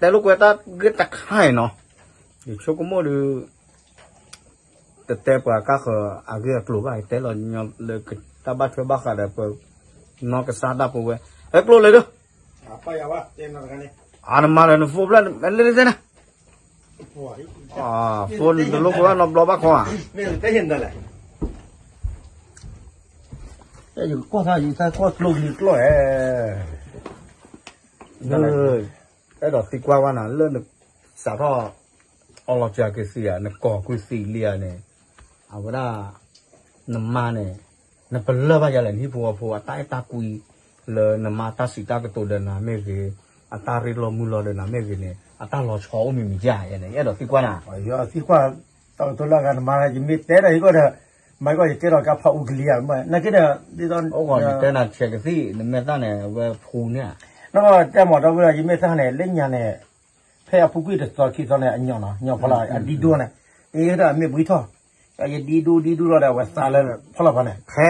တဲလိာ်ကွဲတၢ်ဂ့ၢ်တခါအံၤနီၤ, ယဆိကမိၣ်ဒီး တတဲပှၤကါဃၢၤအဂ့ၢ်အကျိၤဘၣ်, ယတဲလီၤညီလၢတၢ်ဘၣ်ထွဲဘၣ်ဃးဒီးပှၤ နီၢ်ကစၢ်ဒၣ်ပဝဲ, ဟဲကျိလၢဒၢ, အနမၤဒီးနဖိဖျၢၣ်လဲၤလဲၤတဲနၤ, ဖိနတလိၣ်ဖိဘၣ် နီတဘျီဘၣ်ခီဧါ, ယကကွၢ်သးယသးကွၢ်ကျိကလံၤကျိဧဲ, အဲၣ်ဒိးသံကွၢ်ဝဲနၤ လၢနစးထီၣ် အီလီၤစှၤကသံၣ်ဧါ, နကိးကွံာ်သံၣ်လံဧါန့ၣ်, အဝဲဒၣ် နမါန့ၣ် နပလၢၢ်ဘၣ်ယၤလဲၣ်, နဟံၣ်ဖိဃီဖိအတၢ်အဲၣ်တၢ်ကွံ လၢနမါတၢ်စံးတၢ်ကတိၤဒီးနၤမ့ၢ်ဂ့ၤ, အတၢ်ရ့လိာ်မုာ်လိာ်ဒီးနၤမ့ၢ်ဂ့ၤန့ၣ် အတၢ်လီၤဆီအိၣ်မံၤမံၤဧါန့ၣ် ယအဲၣ်ဒိးသံကွၢ်နၤ. ယသံကွၢ် တၢ်ကတိၤလၢအဂၤနမါ ယမ့ၢ်တဲဒီးဟံၣ်ကီၢ်ဒီး မၤကီၢ်ယကဲထီၣ်ကါဖးအူကလံၤဧါ, နာ်က့ဒီး ဒ်သိး အိၣ်ဂီၤနတဲနၤဆဲးကသံၣ် နမဲာ်သၣ်န့ၣ် အဝဲဖူန့ၣ်ဧါ, နတဲမၤဒီပုၢ်ဒီး ယမဲာ်သၣ်န့ၣ် လၢညါန့ၣ် ဖဲအပူၤကွံာ်တသီခံသီန့ၣ် အညီၣ်နီၤ ညီၣ်ဖီလာ် အဒံဒိန့ၣ် ယဟဲထီၣ်အမ့ၢ်ဘှံထီၣ်, ယဒံဒိဒံဒိလီၤဒီး အဝဲသးလၢဖီလာ်ဖီန့ၣ်, ဖဲ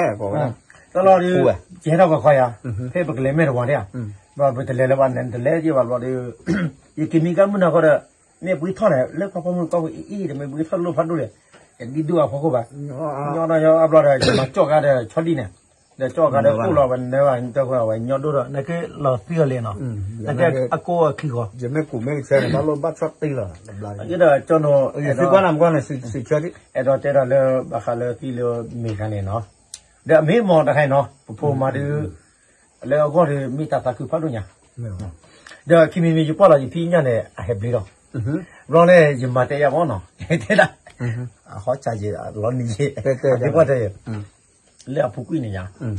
တလီၤဒီးယဟဲထီၣ်ကခီယၤ, ဖဲပကလဲၤမဲာ်တဝၤဒၣ်ဧါ, ဘျီပတလဲၤလၢၤဘၣ်န့ၣ် တလဲၤက့ၤဘၣ်ဘျီဒီး ယက့ၤမံကါမုၢ်နၤဃီဒီး မ့ၢ်ဘှံထီၣ်န့ၣ် လၢပှၤပိာ်မုၣ်ကီၢ်ပူၤအံၤအံၤ တမ့ၢ်ဘှံထီၣ်လိၣ်ဖးဒိၣ်လဲၣ်, ယဒံဒိအဖီခိၣ်ဘၣ်, ညီဒီးညီအဘျီဒီး ယမၤကၠီၣ်ကါဒီးဆီဒံၣ်န့ၣ်, ဒီးကၠီၣ်ကါဒီးအိၣ်လီၤဝဲနၢၤဘၣ် တၢ်ဃိဝဲညီဒိၣ်ဒီး နက့ၤလီၤသံအီၤလဲၣ်နီၤ, နက့ၤအကိၢ်အခံဃီ, ယမ့ၢ်ကူးမ့ၢ်ဆဲန့ၣ် ဘၣ်လိၣ်ဘၣ်ဆီၣ်တံၢ်လီၤ, ယဒီးကၠီၣ်နီၤ သံကွၢ်နၤမကွၢ်န့ၣ် စံးဆၢဒံး အဲၣ်ဒိးတဲဒီးလၢဘၣ်ဃးလၢသံလၢမ့ၢ်ခါန့ၣ်နီၤ, ဒီးအမ့ၢ်မီၢ်တခါအံၤနီၤ ပဖိမါဒုး လၢအဂီၢ်ဒီးမ့ၢ်တၢ်သးခုဖးဒိၣ်ညါ, ဒီးခံမံၤမံၤယကွၢ်လီၤယဖံညၣ်န့ၣ် အဟဲဘျ့လီၤ, ဘျီန့ၣ် ယမၤတဲယၤမီၢ်နီၤ တဲဒၣ် အဟီၣ်စၢ်ယဲၢ် အလီၤနံၤယဲၢ် အဒ့ကွၢ်တဲယဲၢ် လၢအပူၤကွံာ်န့ၣ်ယၤ,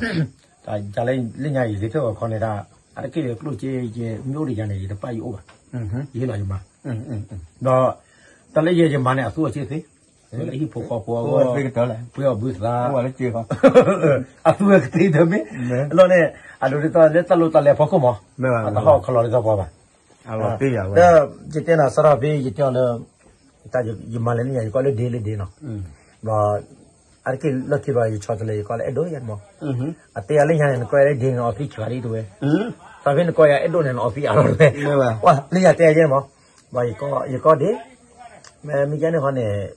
တၢ်လၢညါယဂဲၤထၢၣ်ဂီၤခီန့ၣ်ဒၣ် အတက့ၢ်လၢကျိၣ်စ့ယဲၢ် မ့ၢ်အိၣ်ဒီးယၤန့ၣ် ယတပာ်ယအိၣ်ဘၣ်, ယဟ့ၣ်လီၤယမါ, ဒီး တၢ်လၢယဲၢ်ယမါန့ၣ် အသူအီၤက့သ့, လၢဟံၣ်ဖိဃီဖိအဂီၢ်, ပှဲၤအီၤဘုသး, အသူဝဲကသ့တမ့ၢ်, အလီၢ်န့ၣ် အဒိးဒ်သိးလၢတၢ်လိၣ်တၢ်လဲၤဖီခိၣ်မး, အတဟီၣ်ခီလီၤဒ်သိးပှၤဘၣ်, ဒီးယတဲနၤစးထီၣ်ဖဲယတဲအီၤလၢ တၢ်ယမါလဲၤန့ၣ်ယၤ ယကိးလၢဒ့လၢဒ့နီၤ, ဒီး အါတက့ၢ်လီၢ်ခံဘျီ ယဆီတလဲ ယကိးလၢအဲၣ်ဒိးယဲမး, အတဲယၤလၢညါန့ၣ် နကိးယၤလၢဒ့န့ၣ် နအီသံးဆှးဒ်တဝဲ, သးဖဲနကိးယၤအဲၣ်ဒိးန့ၣ် နအီသံးအါလီၤတဝဲ, လၢယၤတဲယဲမး, ဘျီယကိးဒ့, မ့ၢ်ကဲန့ၣ်ဃီန့ၣ်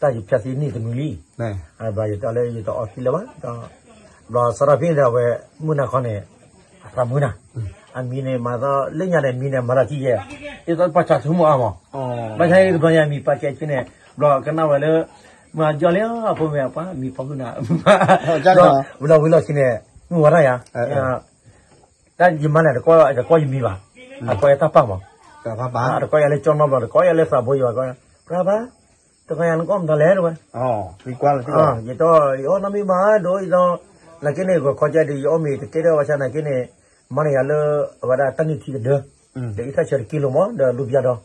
တၢ်ယဖၠၣ်သံန့ၢ်တမုာ်လံ, ဘျီယတဲလၢယတအီသံးလၢၤဘၣ်, ဘျီစးထီၣ်ဖဲန့ၣ်ဒီး အဝဲမုၢ်နၤခီန့ၣ် အသးမုာ်နၤ, အမံၤန့ၣ်မၤသးလၢညါန့ၣ် မံၤန့ၣ်မၤတၢ်ကံယဲၢ်, ဒ်သိးပှၤစၢ်ထူမးအါမး, ဘၣ်ဆၣ်တဘျီညါမံၤပာ်ကဲက့န့ၣ်, ဘျီကနၣ်ဝဲလၢ မၤကၠီလံအဖိမ့ၢ်ပှၤမံၤဖီခိၣ်နၤ, ဘျီဝံၤလီၢ်ခံန့ၣ် မုၢ်ဝါထီၣ်ယၤ, တၢ်ယမါန့ၣ် တကိးယမံၤဘၣ်, အကိးယတၢ်ပာ်မး, တကိးယၤလၢကၠီနီတဘျီ တကိးယၤလၢသးဘိယွၤကီး, ပြၢ်ဘၣ်, တဂၤယၤနကအီၣ်မတၤလဲၣ်တဝဲ, ယတအီၣ်နီတမံၤဘၣ်ဒိ ယတအီၣ်, နာ်က့န့ၣ် ဂီၤခီကဲဒီး ယအီၣ်မ့ၤတကဲထီၣ်ဘၣ်ဆၣ်နာ်က့န့ၣ်, မါန့ၣ်ယၤလၢ အဝဲဒၣ်တၢ်နုၢ်ထံကဒၢ, ဒီးအံသၣ်ဆၢတကံလိာ်မး ဒီးလူပျၢ်ဒီး,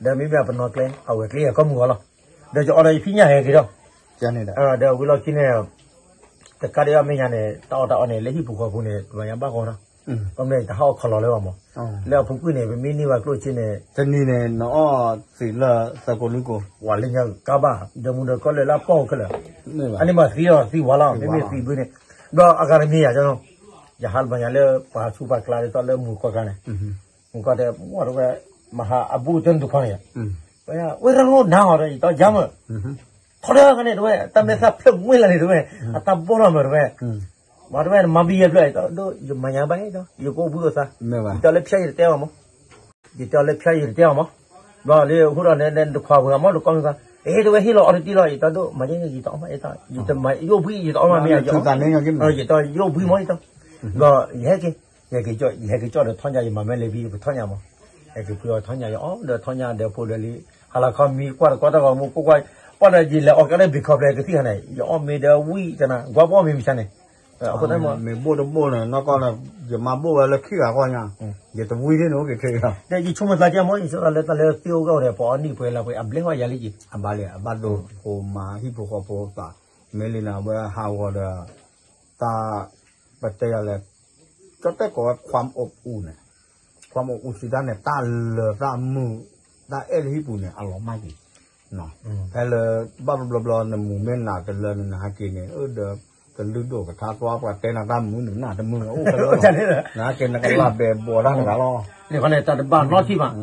ဒီးမ့မ့ၢ်အပနီၣ်ကျဲ အဝဲၤကျဲယၤကီၢ်မုၢ်ဂီၤလီၤ, ဒီးယအီၣ်ဒီးယဖံညၣ်ဟဲက့ၤဒီး ဒီးဝံၤလီၢ်ခံန့ၣ် တကးဒံးအီၤမဲာ်ညါန့ၣ် တၢ်အီၣ်တၢ်အီန့ၣ် လၢဟံၣ်ပူၤဃီပူၤန့ၣ် ပှၤညါဘၣ်ဂီၤဒီး, ကီၢ်မ့ၢ်တဟးအီၣ်ခီလီၤလၢၤဘၣ်မး, လၢအပူၤကွံာ်န့ၣ် ပမ့ၢ်န့ၢ်ဘၣ်ကျိၣ်စ့န့ၣ် တနံၤန့ၣ် နအီၣ်သံးလၢသၢကိးလွံၢ်ကိး, ဝဲလၢညါကါဘၣ် ဒီးမူဒီးကီၢ်လၢလၢအပီၢ်ခဲလၢာ်, အန့ၣ်မးသံအီၤသံဝါလီၤ မ့မ့ၢ်သံဘုန့ၣ်, ဒီးအဂၤတမံၤယၤ ယဟးလၢပှၤညါလၢပှၤဆူပှၤကျါဒ်သိးလၢမူကီၢ်ကျါန့ၣ်, မူကီၢ်တဲ မ့ၢ်တဝဲ မဟါအဘူၣ်တၢ်နုာ်တခီန့ၣ်, ဝဲဒၣ် ဝဲရၢ်လိနၤအီၤဒီး ယတီယါမး ထီဒါကန့ၣ်တဝဲ တၢ်မဲာ်သၣ်ဖျၢၣ်မှံလၢ်န့ၣ်တဝဲ အတၢ်ဘီၣ်ထီၣ်မးတဝဲ, ဘၣ်တဝဲနမၤဘံယဲၢ်ဖျၢၣ် ယတဒိၣ် ယမၤညါဘၣ်ဒီး ယကအိၣ်ဘှံးအိၣ်သါ, ယတဲအီၤလၢဖၠါယတတဲအီၤမး, ယတဲအီၤလၢဖၠါယတတဲအီၤမး, ဘျီလၢဟိဒီးန့ၣ် တခွါဝဲမး တကီၢ်မ့ၢ်သါ, အ့ တဝဲဟ့ၣ်လီၤအီၤတတံၢ်လီၤ ယတဒိၣ် မၤယဲၢ် ယတအီၣ်မး ယတ ယအိၣ်ဘှံး ယတအီၣ်မးမ့ၢ် ယအိၣ်ဘှံးမး ယတ ဘျီယဟဲက့ၤ ယဟဲက့ၤကၠီၣ် ယဟဲက့ၤကၠီၣ်ဒီးထီၣ်ညါ ယမၤမဲာ်လဲၤဘံ ပထီၣ်ညါမး, ဟဲက့ၤဖုအီၤထီၣ်ညါ ယအီၣ်ဒီးထီၣ်ညါဒီးဖိဒီးလံ, ဟါလီၤခီမံကွၢ်တကီတၢ်ဂီၤမူ ကွၢ်ကွၢ် ပှၢ်ဒီးယလဲၤအီၣ်ကဒီးဘံခီဖျဲးကသံၣ်ခါန့ၣ် ယအီၣ်မ့ၤဒီးဝံၣ်ကနၤ ကွၢ်ပအီၣ်မ့ၤမဆါန့ၣ်, အဃိသတးမး မ့ၤဘိၣ်တဘိၣ်န့ၣ် နီၢ်ကီၢ်န့ၣ် ယမၤဘိၣ်ဝဲလၢခံဂၤဃီညါ, ယတဝံၣ်န့ၣ်အိၣ်က့ၤခဲအံၤလီၤ, ယဆိကမိၣ်သးကဲမး ယဆိကမိၣ်လၢတၢ်လၢသ့အိၣ်ကဲအိၣ်ဒီး ပအီၣ်နံၣ်ပှဲၤလါပှဲၤ အဘျဲၣ်ဟီၣ်ယၤလံက့ၤ, အဘၣ်လံ အဘၣ်ဒိဖိမါဟံၣ်ဖိဃီဖိသး, မ့ၢ်လံနၤဝဲဟးဂီၤဒီး တၢ် ပတဲယၤလဲၣ်, ကၠီၣ်တဲၣ်ကိးဝဲ ความอบอุ่น န့ၣ်, ความอบอุ่น စံးတၢ်န့ၣ် တၢ်လၢတၢ်မုာ် တၢ်အဲၣ်လၢဟံၣ်ပူၤန့ၣ် အလီၤမၢ်က့ၤ, ဖဲလၢ ဘၣ်ဘျီဘျီ နမူၤမ့ၢ်နၤတလၢန့ၣ် နဟဲက့ၤန့ၣ် အၢ ဒီး တလုၢ်ဒိၣ်ကထါ ပှၤတဲနၤတၢ်မုာ်နနၢ်တမုာ်အိၣ်ခဲလၢာ်လီၤ, နကဲနကလၢ်ဘဲဘီတၢ်တဂၤလီၤ, န့ၣ်ခီန့ၣ် တၢ်တဘၣ်နီတထံၣ်ဘၣ်,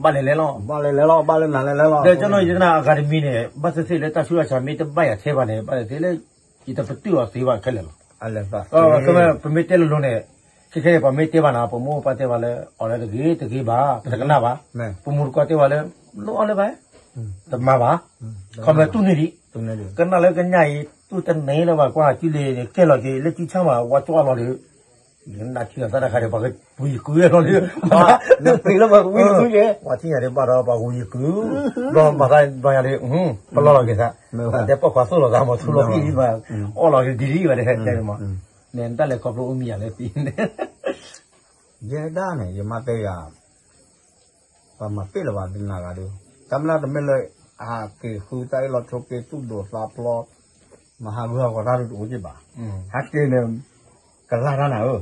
ဘၣ်လဲၤလဲၤလီၤ, ဘၣ်လဲၤလဲၤလီၤ ဘၣ်လၢနၤလဲၤလဲၤလီၤ, ဒီးကၠီနီၤ ယတနာ်အဂၤတမံၤန့ၣ် ဘၣ်သ့ၣ်သ့ၣ်လၢတၢ်ဆူးတၢ်ဆါမ့ၢ်တဘၣ်ယၤထဲဘၣ်န့ၣ် ဘၣ်သ့ၣ်သ့ၣ်လၢ ယတပတုာ်အီၤသ့ဘၣ်ခဲလၢာ်လီၤ, ပမ့ၢ်တဲလိၤလိၤန့ၣ် ခဲခဲန့ၣ် ပှၤမ့ၢ်တဲဘၣ်နၤ ပမိၢ်ပပၢ်တဲဘၣ်လၢ အီၣ်လၢတဂ့ၤတဂ့ၤဘၣ် ပတကနၣ်ဘၣ်, ပမိၢ်တကီၢ်တဲဘၣ်လၢ လိၣ်အီၣ်လၢၤဘၣ် တမၤဘၣ်, ခီမ့ၢ်တူၢ်န့ၢ်ဒံး, ကနၣ်လၢကညးအံၤ တူၢ်တန့ၢ်လၢၤဘၣ် ကွၢ်ဟးကံလ့ၤန့ၣ် ကဲလီၤက့ၤလၢကံဆၣ်မး ဝါကၠီအလီၤဒီး, နထံၣ်လီၤသးတခါဒီး ပှၤကဝံၤယကုၢ်လီၤဒီး, နပ့ၤလၢပှၤကဝံၤယကုၢ်က့ၤ, ပှၤထံၣ်ညါဒံးဘၣ်ဒီး ပှၤဝံၤယကုၢ်, ဘျီမၤသးဘျီညါဒီး, ပလီၢ်လီၤက့ၤသး, တဲပိာ်ခွါသိၣ်လီၤသးမး ထူလီၤကံၢ်မး, အီၣ်လီၤက့ၤဒ်လံဘၣ်တဲမး, န့ၣ်တၢ်လဲၤခီဖျိအိၣ်မံၤယၤလၢသံန့ၣ် ယဲဒၣ်န့ၣ် ယမါတဲယၤ, ပှၤမၤပ့ၢ်လၢၤဘၣ်ဒ်နၤဂၤဒီး, တၢ်မနုၤတမ့ၢ်လၢ ဟးက့ၤဃုတၢ်အ့ၣ်လိာ်ဆိးက့ သူၣ်ဒိးသးဖျီ, မၤဟးဂူာ်ဟးဂီၤတၢ်တအိၣ်က့ဘၣ်, ဟးက့ၤန့ၣ် ကလၢ်တၢ်နၤဧၢ,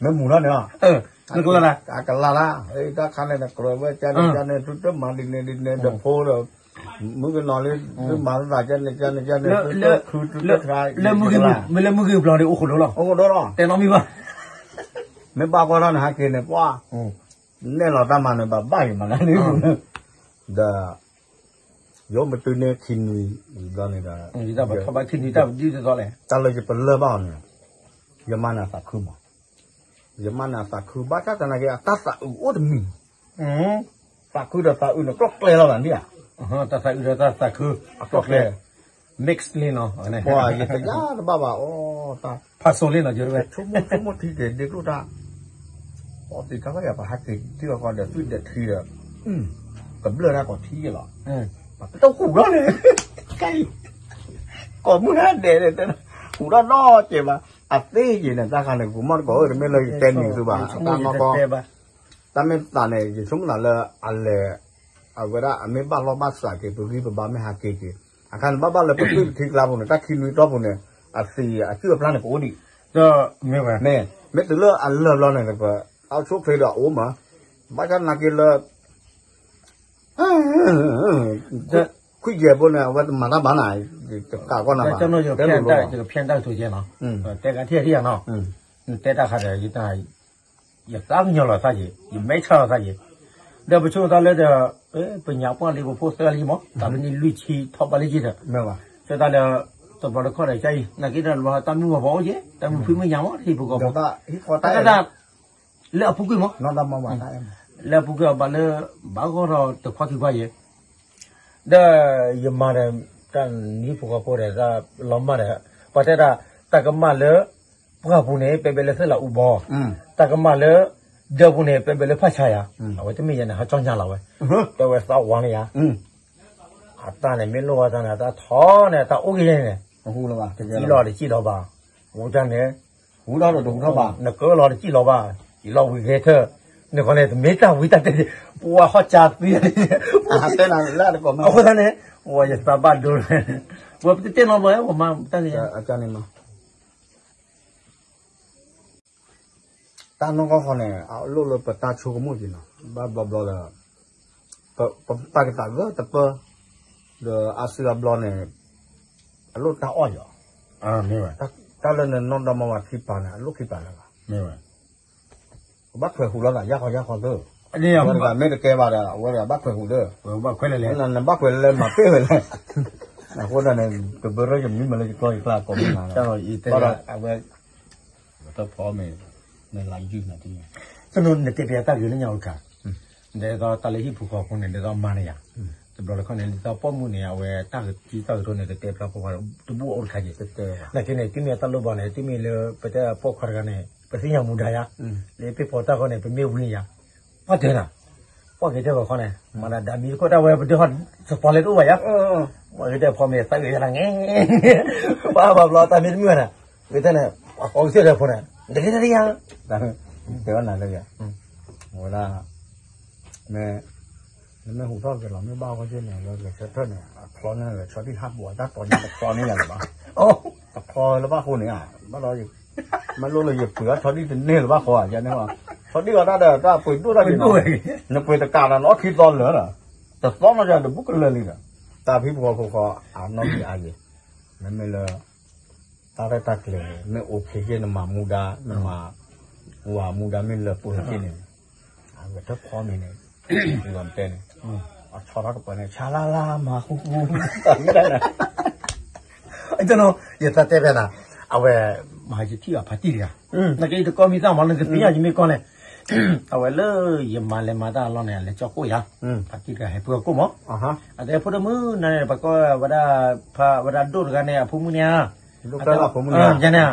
မ့ၢ်မူၤထီၣ်န့ၣ်လီၤ, ကလၢ်တၢ်, တၢ်ခါန့ၣ် နကြၢးဝဲကန့ၣ်ကန့ၣ် သုတမၤဒ်န့ၣ်ဒ်န့ၣ်ဒီးဖိဒီး, မုၣ်ကနီၤလံ သုမၤသးကန့ၣ်ကန့ၣ်ကန့ၣ် သုတခုသုတခါ, မ့ၢ်လၢမုၢ်ဂ့ၤဘျီၤန့ၣ် အိၣ်ဃိဒိလီၤ, အိၣ်ဃိဒိလီၤ, တဲနီတမံၤဘၣ် မ့ၢ်ဘၣ်ကွၢ်ထီၣ်န့ၣ် ဟဲက့ၤန့ၣ် ပှၤ, နဲၣ်လီၤတၢ်မၤန့ၣ် ဘၣ်ဘၣ်ယံၤမးလၢန့ၣ်, ဒီး, ယအိၣ်မ့ၢ်တုၤန့ၣ်ခံနွံ, ဘျီန့ၣ်ဒီး, တၢ်လၢယပလၢၢ်ဘၣ်အီၤန့ၣ်, ယမါန့ၣ်အသးခုမး, ယမါန့ၣ်အသးခု ဘၣ်ဆၣ်သနာ်က့ အတၢ်သးအုးအိၣ်တမံၤ, သးခုဒီးသးအုးန့ၣ် ကျီၢ်ကျဲလီၤဘၣ်န့ၣ်ဧါ, တၢ်သးအုးဒီးတၢ်သးခု, အကျီၢ်ကျဲ, mix လံနီၤ, ပှၤယတယါတဘၣ်ဘၣ်အီၤ, ဖးစိၤလံနီၤ ယိၤတဝဲ, ဆိကမိၣ်ဆိကမိၣ်ထံက့ၤဒ့ကျိၣ်တၢ်, အီသံးခါခါယၤ ပဟးက့ၤထံအီၤဃီဒီး သွံၣ်ဒဲးထံဒီး, ကဘျၢၣ်တၢ်ကိးထံယဲလီၤ, ပတဟူးထီၣ်န့ၣ်, ကိးမုၢ်ဟါဒဲးန့ၣ်, ဟူးထီၣ်နီၢ်ကဲးဘၣ်, အသ့ယံၤန့ၣ် တၢ်ခါန့ၣ် ကမီၢ်တကိးဧၢ တမ့ၢ်လၢယတဲနံၤသုဘၣ်, တၢ်နီၢ်ကီၢ် တၢ်မ့ၢ်သးန့ၣ် ယဆိကမိၣ်သးလၢအလဲၤ, အဝဲဒၣ်အမ့ၢ်ဘၣ်လီၢ်ဘၣ်စးက့ၤ ပဂံၢ်ပဘါမ့ၢ်ဟးက့ၤက့ၤ, အခါန့ၣ် ဘၣ်ဘၣ်လၢပသွံၣ်ပထံကျါပူၤန့ၣ် တၢ်ခံနွံတီၢ်ပူၤန့ၣ်, အသံးအကုၢ်အပျၢ်န့ၣ်ကအိၣ်ဒံး, မ့ၢ်, မ့ၢ်တုၤလၢအလၢာ်ဘျီန့ၣ် ပအဆိၣ်ချ့ဒီးအအိၣ်မး, ဘၣ်ဆၣ်သနာ်က့လၢ ခွံယဲၢ်ဖိန့ၣ် အဝဲတမၤတၢ်ဘၣ်နၤ, တကးကွၢ်နၤဘၣ်, တဲလိၤလိၤဘၣ်, ယကဖျဲတၢ်ကတိၤကဲနီၤ, တဲကထံၣ်ထံၣ်ယၤနီၤ, နတဲတၢ်ခါဒီး ယတၢ်, ယသးကညီၤလီၤသးက့ၤ, ယမဲထီၣ်လီၤသးက့ၤ, ဒီးပဆိကမိၣ်သးလၢဒီး, ပညးပှၢ်လံပဖိသၢဂၤလံမး, တၢ်မ့ၢ်နံၣ်လွံၢ်ဆံထီၣ်ဘၣ်လံက့ၤဒီး, ဆိသးဒီး, တဘျီတခီၣ်ဒီး ကၢအံၤ နာ်က့ဒီးတဘျီတၢ်မုၢ်ဂီၤပှၤအိၣ်က့ၤ, တၢ်မုၢ်ဖံးမုၢ်ညၣ်မး ဟံၣ်ဖိဃီဖိ, တၢ်ကဒၣ် လၢအပူၤကွံာ်မး, လၢအပူၤကွံာ်အဘၣ်လၢ, ဘၣ်ဂီၢ်ထီၣ်တခွါခံခွါယဲၢ်, ဒီးယမၤဒီး, တၢ်နံၣ်ဖိဃီဖိဒီး တၢ်လီၤမၢ်ဒီး, ပှၤတဲဒၣ်, တၢ်ကမၣ်လၢ, ပှၢ်ပူၤန့ၣ် ပဲဘဲလၢသ့ၣ်လၤအူဘီ, တၢ်ကမၣ်လၢ, ဒၢးပူၤန့ၣ် ပဲဘဲလၢဖၣ်ဆါယၤ, အဝဲတမ့ၢ်ယဲန့ၣ် ဟးကၠီညါလီၤဝဲ, တဲဝဲသးဝါန့ၣ်ယၤ အတၢ်န့ၣ်မ့ၢ်လိၣ်ဝဲတၢ်န့ၣ် တၢ်ထီန့ၣ် တၢ်အိၣ်က့ၤန့ၣ်, တံၢ်လီၤတစံၣ်လီၤဘၣ်, အိၣ်တၢ်န့ၣ်, ဟူထီၣ်ဒီးတဟူထီၣ်ဘၣ်, နကၢလီၤတစံၣ်လီၤဘၣ်, ယလီၤဝံၤဂဲၤထၢၣ်, နခီန့ၣ် တမ့ၢ်တၢ်ဝံတၢ်တဲ, ပှၤဟီၣ်ကၢသံ, အဃိသတးန့ၣ်, ပှၤယသးဘၣ်ဒိ, ပှၤပတတဲနီတဘျီ, ပှၤမၤတၢ်န့ၣ်, တၢ်နီၢ်ကီၢ်ဃီန့ၣ် အလိၣ်လၢပတၢ်ဆိကမိၣ်က့ၤနီၤ, ဘၣ်ဘျီဘျီဒီး, ပပာ်ကသးဂၢၢ်တပၢၢ်, ဒီးအါစုအါဘျီန့ၣ်, အလိၣ်တၢ်အီၣ်ယီၤ, တၢ်လၢနနီၢ်ဒီမါဝၤခံပၤန့ၣ် အလိၣ်ခံပၤလၢၤဘၣ်, ပဘၣ်ခွဲးဟူးလီၤသး ယၢ်ခီယၢ်ခီသၢ, အဝဲတဂၤမ့ၢ်တကဲဘၣ်ဒီး အဝဲတဂၤဘၣ်ခွဲးဟူးဒီး, နဘၣ်ခွဲးလၢလဲၤမၤပ့ၢ်ဝဲလဲၣ်, အဃိသတးန့ၣ် ကဘၢထီၣ်ယမံၤမးလၢယကျီယကျါကိးမုၢ်နၤ, အဝဲ တဖီမ့ၢ်, နလၢယုၢ်နၤတမ့ၢ်, သနူနတဲပျဲတၢ်ဂ့ၤလၢညါအိၣ်တခါ, ဒ်သိးတၢ်လၢဟံၣ်ပူၤဃီဖိန့ၣ် ဒ်သိးမါန့ၣ်ယၤ, တဘျီတခီၣ်န့ၣ် ဒ်သိးပိာ်မုၣ်န့ၣ် အဝဲတၢ်ကသံတၢ်ကတိၤန့ၣ် တတဲဖျါဖိခွါတဘူၣ်အိၣ်တခါက့ၤ, နာ်က့န့ၣ် တုၤမ့ၢ်တၢ်လိၣ်ဘၣ်န့ၣ် တုၤမ့ၢ်လၢပတဲပိာ်ခွါတဂၤန့ၣ် ပသ့ၣ်ညါမူဒါယၤ, လၢပ့ၢ်ဖီတၢ်ဃီန့ၣ် ပမ့ၢ်ဝံၤယၤ, ပှၤတဲနၤ, ပှၤက့ၤတဲဘၣ်ခီန့ၣ် မၤဒၣ်ဒၣ်မံၤတခိၣ်တၢ်ဝဲပဒိၣ်ဟီၣ် သပီၤလဲတအိၣ်ဘၣ်ယၤ, ပှၤက့ၤတဲဖီမ့ၢ်သးဂ့ၤယၤလၢငဲ, ပှၤဘၣ်ဘျီတၢ်မ့ၢ်တမုာ်ဘၣ်န့ၣ်, ဝံၤတဲန့ၣ်, ပှၤကိးကစၢၢ်ဒီးဖိန့ၣ်, တဂ့ၤတဂ့ၤယၤ, တဲဝဲနၤလၢယၤ, ဝဲဒၣ်, မ့ၢ်, နမ့ၢ်ဟူးထီၣ်က့ၤလီၤ မ့ၢ်ဘၣ်အီၣ်က့ၤန့ၣ် လၢဂဲၤဆၢထၢၣ်န့ၣ် အချီန့ၢ်ဂဲၤဆီဒံၣ်ဟးပူၤအတၢ်တီၤညါတချီန့ၢ်ယၤလၢၤဘၣ်, တချီလၢဘၣ်ဃိန့ၣ်ဧါ, ဘၣ်ဒီး, မ့ၢ်လိၣ်လၢယပှ့ၤအီၣ်ဆီဒံၣ်တန့ၢ်လၢၤဘၣ်ဃိဧါ ယၤန့ၣ်, ဆီဒံၣ်အီၤတၢ်ဒီး တၢ်ပှ့ၤဒိၣ်တၢ်က့ၤနီၤ, နပှ့ၤတကးဒီးနအီၣ်ခံသီလၢာ်ဒီး, တသီနီၤယၤတဘူၣ်ကလၢာ်လံဒီး, တၢ်ဖံးပူၤဖီဖိဃီအနီၢ်ကံအါယံၤ, မ့မ့ၢ်လၢ တၢ်ရဲၣ်တၢ်ကျဲၤ မ့ၢ်အိၣ်ဖဲယဲၢ်နမၤမူဒါ နမၤ ဝၤမူဒါမ့ၢ်လၢပှဲၤလၢက့န့ၣ် အဝဲတခီမ့ၢ်န့ၣ် ယွၤတဲန့ၣ် အဆီထီၣ်တပှဲၤန့ၣ် ဆါလၢ်လၢ်မၤဃူဃူ တၢ်မ့ၢ်တၢ်န့ၣ် ယသးတဲဖဲနၤ အဝဲ မၤယထံၣ်အဖါတံၢ်တဂၤ နက့တကီၢ်မံၤသၣ်မး နကသ့ၣ်ညါယမ့ၢ်ကီၢ်န့ၣ် အဝဲလၢယမၤလဲၤမၤတၢ်အလီၢ်န့ၣ် အလဲၤကၠီကိၣ်ယၤ ဖါတံၢ်တဂၤဟဲဖုအကိၣ်မး အတဲဖိဒိၣ်မုၣ်နၤန့ၣ် ပှၤကီၢ်ဝဲဒၣ် ဖါဝဲဒၣ်ဒိၣ်တဂၤန့ၣ် အဖိမုၣ်န့ၣ်ဧါ ယန့ၣ်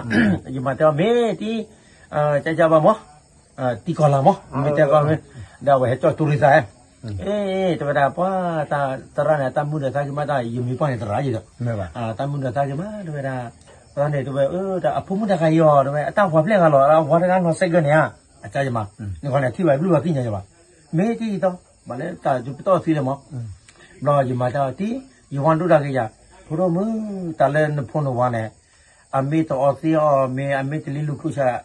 ယမၤတဲအီၤမ့ၢ်တံၢ် ကၢ်ကၢ်ဘၣ်မး တံၢ်ကီၢ်လၤမး မ့ၢ်တဲကီၢ်မ့ၢ် ဒီးအဝဲဟဲကၠီတူၤရံသး အ့ တဲဝဲဒၣ် ပှၤ သရၣ်န့ၣ် တၢ်မုၢ်ဒီးသးက့ၤမး တၢ်ယမံၤပှၢ်န့ၣ် သရၣ်ယံၤဒီး တၢ်မုၢ်ဒီးသးက့ၤမး တဲဝဲဒၣ် သရၣ်န့ၣ် တဲဝဲ အဖိမုၣ်တဂၤယီၤ တဲဝဲ အတၢ်ဝၤဖျဲၣ်ဂၤလီၤ အဝၤတဂၤနီၢ်စဲးကၢၢ်န့ၣ်ဧါ အကၢ်ယမး နခီန့ၣ် ထံၣ်ဘၣ်ဘျုးဘၣ်သ့ၣ်ညါယၤဘၣ် မ့ၢ်တံၢ်အံၤသီ ဘၣ်လၢတၢ်ဒုးပတီၢ်သံလၢမး ဘျီယမၤတၢ်တံၢ် ယဝါဒိၣ်တၢ်က့ၤယၤ ဖိဒိၣ်မုၣ် တၢ်လၢနဖိနဝၤန့ၣ် အမ့ၢ်တအီသံအီၤ မ့ၢ်အမ့ၢ်တလံလူၤခူၣ်ဆၣ်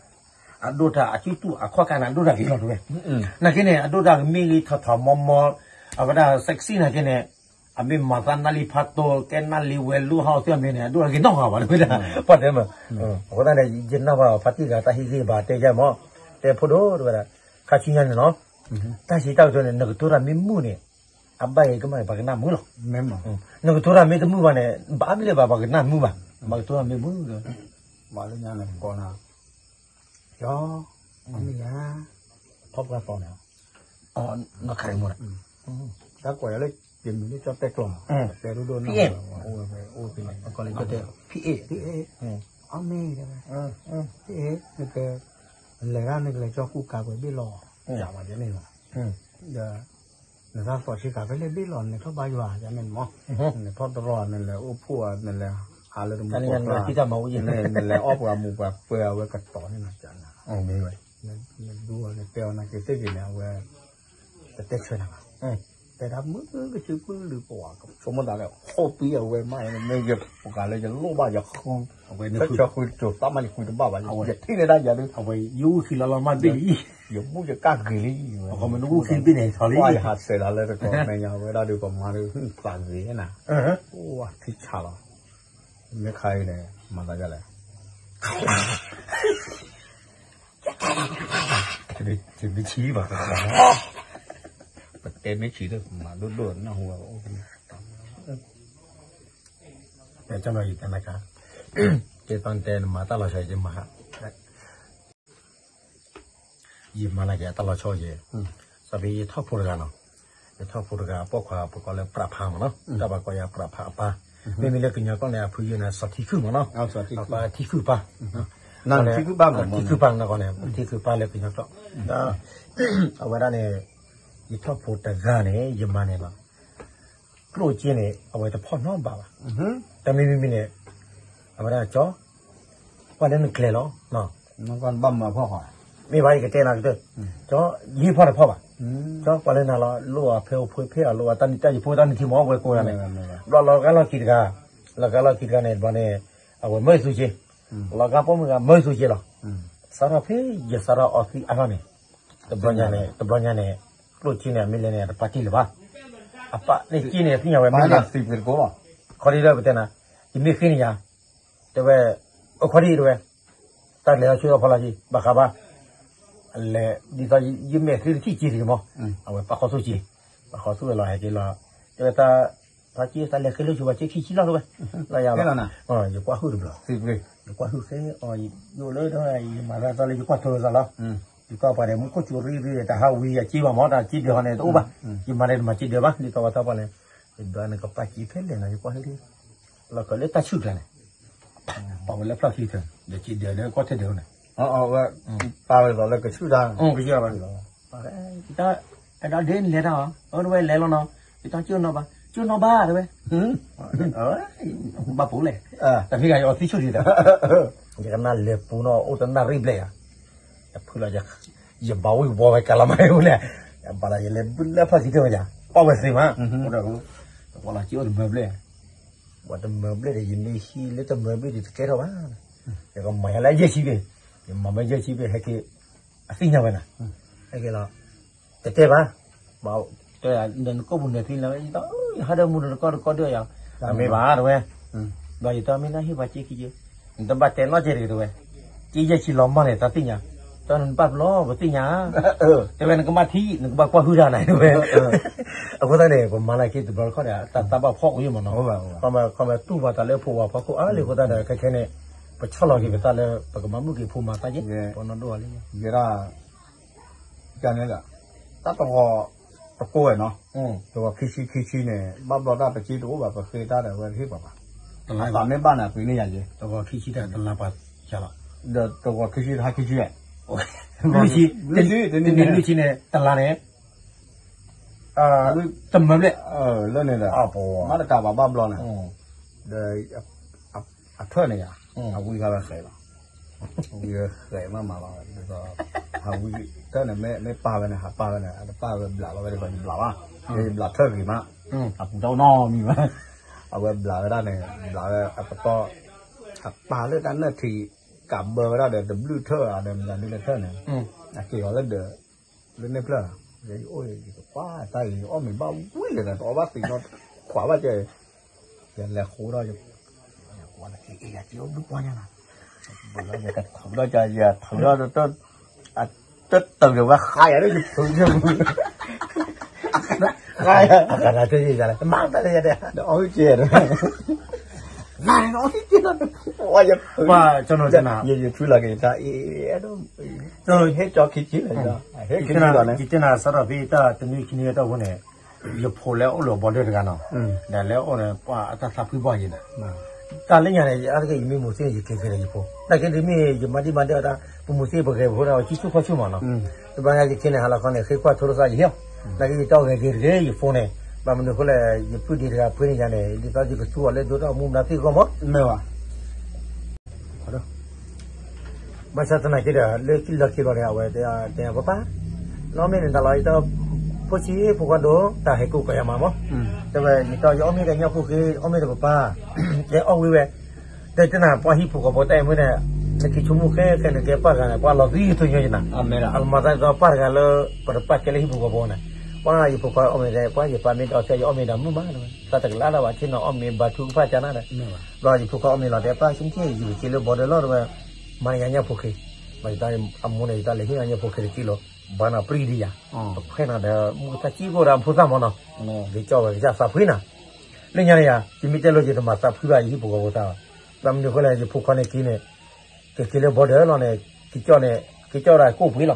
အဒိၣ်တၢ်အစုတူၢ်အခီၣ်ကါန့ၣ် အဒိၣ်တၢ်က့ၤလီၤတဝဲ နာ်က့န့ၣ် အဒိၣ်တၢ်ကမ့ၢ်ဂ့ၤထီၣ်ထီၣ်မီမီ အဝဲဒၣ် sexy နာ်က့န့ၣ် အမ့ၢ်မၤသးနၢ်လံဖးတိၤ ကဲနၢ်လံဝဲၤလိဟီၣ်သ့ၣ်အမ့ၢ်န့ၣ် အဒိၣ်တၢ်က့ၤနီၢ်ဂၤဘၣ်တဝဲဒၣ် ပှၤတဲမး အဃိသတးန့ၣ် ယနၢ်ဘၣ်ဖါတံၢ်တဂၤတၢ်ဟ့ၣ်ဂံၢ်ဘါတဲယၤမး တဲဖိဒိၣ်တဝဲဒၣ် ခါဆူညါန့ၣ်လီၤ တၢ်စံးတၢ်ကတိၤန့ၣ် နကတိၤတၢ်မ့ၢ်မုာ်န့ၣ် အဘၣ်ယဲကမၣ်ပှၤကနၣ်မုာ်လီၤ နကတိၤတၢ်မ့ၢ်တမုာ်ဘၣ်န့ၣ် ဘၣ်မ့ၢ်လၢဘၣ်ပှၤကနၣ်မုာ်ဘၣ် ဘၣ်ကတိၤတၢ်မ့ၢ်မုာ် ဘၣ်လၢညါန့ၣ်ကီးနၤ ယီၤ အမ့ၢ်ယၤ ထီၣ်ပှၢ်သီန့ၣ် နီၢ်ခါအံၤမ့ၢ် တၢ်ကွၢ်ယၤလၢ ယမံၤလၢကၠီတဲကျီၤ တဲဒိၣ်ဒိၣ်နီၢ် အိၣ်ဖဲန့ၣ် ဖံအ့ၣ် ဖံအ့ၣ် အမ့ၢ် ဖံအ့ၣ် နက လဲၤဒၣ်နကလဲၤကၠီဃုကးကွဲးဘ့ၣ်လီၤ ယၤမးယဲန့ၣ်လီၤ ဒီး နသးသီၣ်ဆံးခါဖဲလဲၣ်ဘ့ၣ်လီၤ နလဲၤထီၣ်ဘါယွၤယၤန့ၣ်မး နလဲၤထီၣ်တရီ နလဲၤအိၣ်ဖှိၣ် နလဲၤဟးလၢတမူတကိးကျါ နလဲၤအီၣ်ပှၤမူးပှၤပှဲၤအဝဲကတီၤန့ၣ်နၤ နဒူနတဲအီၤနၤက့ၤသ့ၣ်က့ၤန့ၣ် အဝဲ တတဲဆၢနၤဘၣ် တဲဒၣ်မုၢ်ကဆၢကွံာ်လုၢ်ပှၤကဆိကမိၣ်သးလၢ ဟီၣ်ပံအဝဲမး မ့ၢ်ယပှၤလၢယလိၣ်ဘၣ်ယဃု ဆၢဆၢဃုကၠိၤသးမးယကွံာ်တဘၣ်ဘၣ် ယထံၣ်န့ၢ်ဒၣ်ယၤဒု အဝဲယအိၣ်ခံလီၤလီၤမးဘ့ၣ်လံ ယမူယကၢ်ဂ့ၤလံ အခီမ့ၢ်နအိၣ်ခံဘ့ၣ်န့ၣ်ထီၣ်လံ ယဟးစဲးလီၤလၢတကီၢ်မဲာ်ညါဝဲဒၣ်ဒုးကမၤဒုး ဖျးဂ့ၤနၤ အိၣ်ဝဲထံဆးလီၤ မ့ၢ်ခါအံၤန့ၣ် မၤသးဒ်လဲၣ် တမ့ၢ်ဆံးဘၣ် ပတဲမ့ၢ်ဆံးလၢမၤဒိၣ်ဒိၣ်နၢ်ဟူဘၣ် တဲကၢ်နီၤယတဲနၤကါ တဲတၢ်တဲနမၤတၢ်လီၤဆီယမၤ ယမၤနာ်က့အတၢ်လီၤဆီယဲ စးဖဲယထီၣ်ဖိတဂၤနီၤ ယထီၣ်ဖိတဂၤအပိာ်ခွါပကိးလၢပြးဖးမးနီၤ တၢ်ဘၣ်ကိးယၤပြးဖးအပၢ် မ့မ့ၢ်လၢကညီကျိာ်န့ၣ် အဖုယိၤန့ၣ် စီၤထံခုၣ်မးနီၤ အပၢ်ထံခုၣ်ပၢ် ထံခုၣ်ပၢ်နီၤ ထံခုၣ်ပၢ်လၢကညီကျိာ် အဝဲဒၣ်န့ၣ် ယထီၣ်ဖိတဂၤန့ၣ် ယမၤန့ၣ်လီၤ ကျိၣ်စ့န့ၣ် အဝဲတဖီၣ်နီတဘၣ်ဘၣ် တမ့မ့ၢ်မ့ၢ်န့ၣ် အဝဲဒၣ်ကၠီ ကွၢ်လၢနကျဲၤလီၤ မ့ၢ်ဘၣ်ယကတဲနၤကတၢၢ် ကၠီ ယဟ့ၣ်ဖီၣ်တဖီၣ်ဘၣ် ကၠီကွၢ်လၢနၤလီၤ လိၣ်အဖဲအိၣ်ဖှိၣ်ဖဲအလိၣ်အတၢ်နံၣ်တၢ်ယဖိတၢ်နုၢ်ထံမီၢ်ဝဲကိးဂၤန့ၣ် ဘျီလီၤဂာ်လီၢ်ခံတဂၤ လီၤဂာ်လီၢ်ခံတဂၤန့ၣ် ဘျီန့ၣ် အဝဲမၢသူက့ လီၤဂာ်ပိာ်မုၣ်ဂၤမၢသူက့လီၤ စးထီၣ်ဖဲယစးထီၣ်အီသံးအါထီၣ်န့ၣ် တဘျီညါန့ၣ် တဘျီညါန့ၣ် ကျိၣ်စ့န့ၣ် အမ့ၢ်လဲၤန့ၣ် တပာ်တံၢ်လၢၤဘၣ် အပာ်န့ၣ်စ့န့ၣ် သ့ၣ်ညါဝဲမ့ၢ်န့ၣ် ခီဒ်ဒီးပတဲနၤ ယမ့ၢ်ဃ့န့ၢ်ယၤ တဲဝဲ အခီဒ်တဲဝဲ တၢ်လဲၤထီၣ်ဆူအဖီလာ်က့ ဘၣ်ဃးဘၣ် လဲၤ ဒ်သိးယမဲာ်ချံတထံၣ်က့တဂ့ၤမး အဝဲပာ်ခီဆူက့ ပာ်ခီဆူဝဲလီၤဟဲက့ၤလီၤ တဲဝဲတၢ် ဖါက့ တၢ်လဲၤဃ့လၢဆူဘၣ်က့ခံဆံလီၤတဲဝဲ လီၤယၤဘၣ် ယကွၢ်ဟုၣ်တဘျီ ယကွၢ်ဟုၣ်ဃဲအီၤ ယအိၣ်လၢ ယမၤတၢ်သီလၢယကွၢ်ထိးသးလီၤ ယကွၢ်ပှၤဒီးမူခိၣ်စူၤရံၣ်ရံၣ်တဟးဝံၤအက့ဘၣ်မး တၢ်က့ဒၢးဟီန့ၣ်တအိၣ်ဘၣ် ယမၤဒီးတမၤက့ဒၢးဘၣ် ဒ်သိးပှၤသးပှၢ်န့ၣ် ယဒွးန့ၣ်ကပာ်က့ဖဲလဲၣ်နီၤ ယကွၢ်ဟ့ၣ် လီၤကလၢတၢ်ဆူၣ်ကျါန့ၣ် ပာ်ဝဲလၢဖျီၣ်ခံကတၢၢ် ဒီးက့ဒၢးဒီးကွၢ်ထဲဒၢးန့ၣ် ပာ်ဝဲလီၤလၢကဆူၣ်တၢ် ကဆူၣ်တၢ်ဘၣ် ယတၢ် အဲၣ်ဒိးဒ့နလဲၤတၢ်အီၤ အၢ တဝဲလဲၤလီၤနီၤ ယတၢ်ကၠိနီၤဘၣ် ကၠိနီၤဘၣ်တဝဲ ဘၣ်ပူၤလဲၣ် တၢ်ဖံးဂၤယအီၤသံဆူၣ်ဒံးတၢ် ယကနၣ်လဲၤပူၤနီၤ အိၣ်တနၣ်ရံၣ်ဘျဲၣ်ယၤ ယဖုလီၤ ယဘၣ်ဝံၣ်ဝီဝဲကလီၤမးအိၣ်လဲၣ် ယဘၣ်လီၤ ယလဲၤဘုလၢဖျီၣ်ခံကတၢၢ်ဝဲယၤ ပာ်ဝဲသ့မး ပှၤလီၤကၠိအိၣ်တမၢဘျဲၣ် ပှၤတမၢဘျဲၣ်ဒီး ယမ့ၢ်ဟံးလၢတမၢဘျဲၣ်ဒီးတကဲထီၣ်ဘၣ် ယကမၤယၤလၢယဲၢ်ဆံဘျဲၣ် ယမၤမ့ၢ်ယဲၢ်ဆံဘျဲၣ် ဟဲက့ၤ အသ့ၣ်ညါဝဲနၤ ဟဲက့ၤလီၤ တတဲဘၣ် တဲနကိာ်ပူၤန့ၣ်သ့လီၤ ယဟးဒီးမူတကီၢ်တကီၢ်ဒၢးယၤ အမ့ၢ်ဘၣ်တဝဲ ဒီးယတၢ်မ့ၢ်တၢ်ဟ့ၣ်ပှၤက့ခံက့ နတဘၣ်တဲနီတကဲတဂ့ၤတဲဝဲ, က့ယဲၢ်ဆံလီၤမၢ်န့ၣ် တၢ်သ့ၣ်ညါ, တၢ်နဘၣ်ဘျီပသ့ၣ်ညါ, တဲဝဲနကမၣ်ထံ နကဘၣ်ကွၢ်ဟုၣ်တၢ်နၤတဲဝဲ, အဃိသတးန့ၣ် ပမၤလၢက့တဘျီတခီၣ်ဒီး တၢ်တၢ်ဘၣ်ဖှီၣ်အိၣ်ယံမးနီၤ, ခီမ့ၢ်တူၢ်ဘၣ်တၢ်လၢဖိဝၤဖီခိၣ်အါလံအဃိသတးဒီး ခဲခဲန့ၣ် ပဆီၣ်လီၤက့ၤပသးလၢ ပကမၤမုၣ်က့ၤဖိမၤသးက့, ပနီၢ်ဒိၣ်အီၤလံ, ယဲဒၣ် ကန့ၣ်လၢ တၢ်တဂီၤတကိးဝဲနီၤ, တဂီၤခံဆံခံဆံန့ၣ် ဘၣ်ဘျီတၢ်ပစ့တအိၣ်ဘၣ် ပဃ့တၢ်ဒီးဝဲတဟ့ၣ်ပှၤဘၣ်, အသးမ့ၢ်ဘၣ်န့ၣ် အပှ့ၤန့ၢ်ယၤယဲ, တဂီၤခံဆံတလါပှၤယၤလီၤ, ဒီးတဂီၤခံဆံတဟါခံဆံ, လွံၢ်ဆံ, တနံၤလွံၢ်ဆံန့ၣ် တလါန့ၣ် တမၢဘျဲၣ်, လၢန့ၣ်ဒီး မ့ၢ်တကးဘၣ်ဘၣ်ဘျီန့ၣ်, ဒီး အထၢၣ်န့ၣ်ယါ, အဝံခါဝဲဃဲးလီၤ, ဝံဃဲးမးမးလီၤ, ဟးဝံထၢၣ်န့ၣ် မ့ၢ်ပာ်ဝဲန့ၣ် ဟးပာ်ဝဲန့ၣ် အတပာ်ဝဲဘျးလီၤဝဲဒ်သိးယဘျးဘၣ်, ယဘျးထၢၣ်ဂ့ၤမး, အပူၤတၢ်အိၣ်နီတမံၤဘၣ်, အဝဲဘျးဝဲဒၣ်န့ၣ် ဘျးဝဲအပတီၢ်, အပာ်လၢတၢ်နၢၣ်ထံး ကးဘၢဝဲဒၣ်ဒီးတဘျုးထၢၣ်ဧါဒီးမနုၤလၢထၢၣ်န့ၣ်, အက့ၤလီၤလၢဒၢး လၢန့ၣ်ဖျၢၣ်, ယအိၣ်ယကကွၢ်တၢ်အံၤ ယအီၣ်မ့ၤဘၣ်ဝံၤလဲၣ်ဒီး တအီၣ်ဘၣ်သံးနီတခွးဘၣ်ကဲ, ယလဲၤဃိဒီး ယကွၢ်လၢက့ၤအ့ၣ်ယၤက့ၤအိၣ်ဘျုးပှၢ်ညါနၤ, ယကထုးဒီး ယထုးဒီး တတုၤဒီးဝဲဃါယၤဒီး ယထုးယမုၢ်, ဃါယၤ, အကနၣ်တ့ၢ်ယၤလဲၣ် မၤတၢ်လၢယၤဒီး ဒီးအီၣ်က့ၤဒီး နၤန့ၣ်အီၣ်က့ၤဒီး ယထုးလီၤက့ၤတၢ်အံၤ အဲၣ်ဒိး ဟဲကၠီခံဆံလီၤ, ဟဲခံဆံလီၤန့ၣ်, ယတဲနၤစးထီၣ်ဖဲတၢ်တနွံခံနွံတၢ်အဃိန့ၣ်, ယဖိလၢအိၣ်လၢအဘီဒၢတဂၤနီၤ, ဒီးလၢအိၣ်ဒီးပှၤအတၢ်သးဖှံဘၣ်ယဲန့ၣ်, တၢ်လၢညါန့ၣ် အါတက့ၢ်ယမ့ၢ်မိၢ်သ့ၣ် ယကဲကဲဒီးယဖိ, နာ်က့ဒ်မ့ၢ်ယမၤဒံးမၤဒၢးတၢ် ပမိၢ်သ့ၣ်ပဂဲၤဖိဒၣ်ဝဲဆံဆူၣ်ခီၣ်ဆူၣ်မးနီၤ, တဘျီညါယကဲန့ၣ် ဟါလီၤခီန့ၣ် ဃ့ကွၢ်ထိရသးယဟ့ၣ်အီၤ, နာ်က့ယတၢ်အိၣ်ဂဲၤက့ၤတဂ့ၤ ယဖိန့ၣ်, ဘၣ်မနုၤအဃိလဲၣ် ယပုၢ်ဒ့တဂၤဖှ့န့ၢ်ယၤန့ၣ် ဒ်သိးယကသူအီၤလၢဒိတၢ်အိၣ်မူမတၤသ့ၣ်ဂီၢ်မး ဘၣ်ဆၣ်သနာ်က့ဒီး လၢခံလီၤခံလီၤန့ၣ် အဝဲတဲပၢ်ပၢ်, နအီၣ်မ့ၤန့ၣ်တၢ်လီၤ ယတၢ်ဖိဆံးဖိခွါဒိၣ် တၢ်ဟဲကိးကီၢ်ယၤမးမး, တဲဝဲ ယတၢ်ယအီၣ်မ့ၤကညီဖိဃ့ အီၣ်မ့ၤဒီးပၢ်ပၢ်, တဲအီၣ်ဝံၤဝဲ, တဲတနၤပှၤဟံၣ်ဖိဃီဖိတၢ်အဲၣ်မ့ၢ်န့ၣ်, နက့ၤဆိကမိၣ်ဃဲဃဲန့ၣ် ကဲပၢ်ဂၤန့ၣ် ပှၤလီၤသံကထိညီယနၤ, အလီၤမၤသးဒ်သိးပၢ်တဂၤလၢ ပတပာ်ကဲလၢဟံၣ်ဖိဃီဖိန့ၣ်, ပှၤယဖိခွါအီၣ်မ့ၤဒီး ပှၤယပၢ်မ့ၢ်ဒီးဆဲး ယအီၣ်မ့ၤဒီးမုာ်မး, သးတကလးလၢၤဘၣ် ဆ့ၣ်နီၤအီၣ်မ့ၤဘါထုကဖၣ်ကနၤဒီး ဘျီယဖိခွါအီၣ်မ့ၤလီၤ တဲပၢ်ဆူမဲာ်ညါ ယကက့ၤလၢဘီဒၢလီၤ တဲဝဲ, မၤယၤညၣ်ဖိဃ့, ဘၣ်ယတၢ်အမိၢ်န့ၣ် ယတၢ်လဲၤဟ့ၣ်ညၣ်ဖိဃ့တကံလိၤ, ဘၣ်နၤပြံဒံးယၤ, ပခွဲးနၤဒီး မုၢ်ကသၣ်စံၣ်ကိၣ်ဒီးဖိသၣ်မးနီၤ, ကကၠီဝဲကစၢ်သးဖှံနၤ, လၢညါန့ၣ်ယၤ ယမ့ၢ်တဲလိၤယတမၤသးဖှံဘၣ် ယဟံၣ်ဖိဃီဖိသးဘၣ်, ဘၣ်မနုၤအဃိလဲၣ် ယဖိခွါန့ၣ်က့ၤန့ၣ် ကက့ၤလၢဘီဒၢလီၤန့ၣ် ကကၠီန့ၣ် ကကၠီဝဲဒၣ်ကိၣ်ပှ့ၤလီၤ,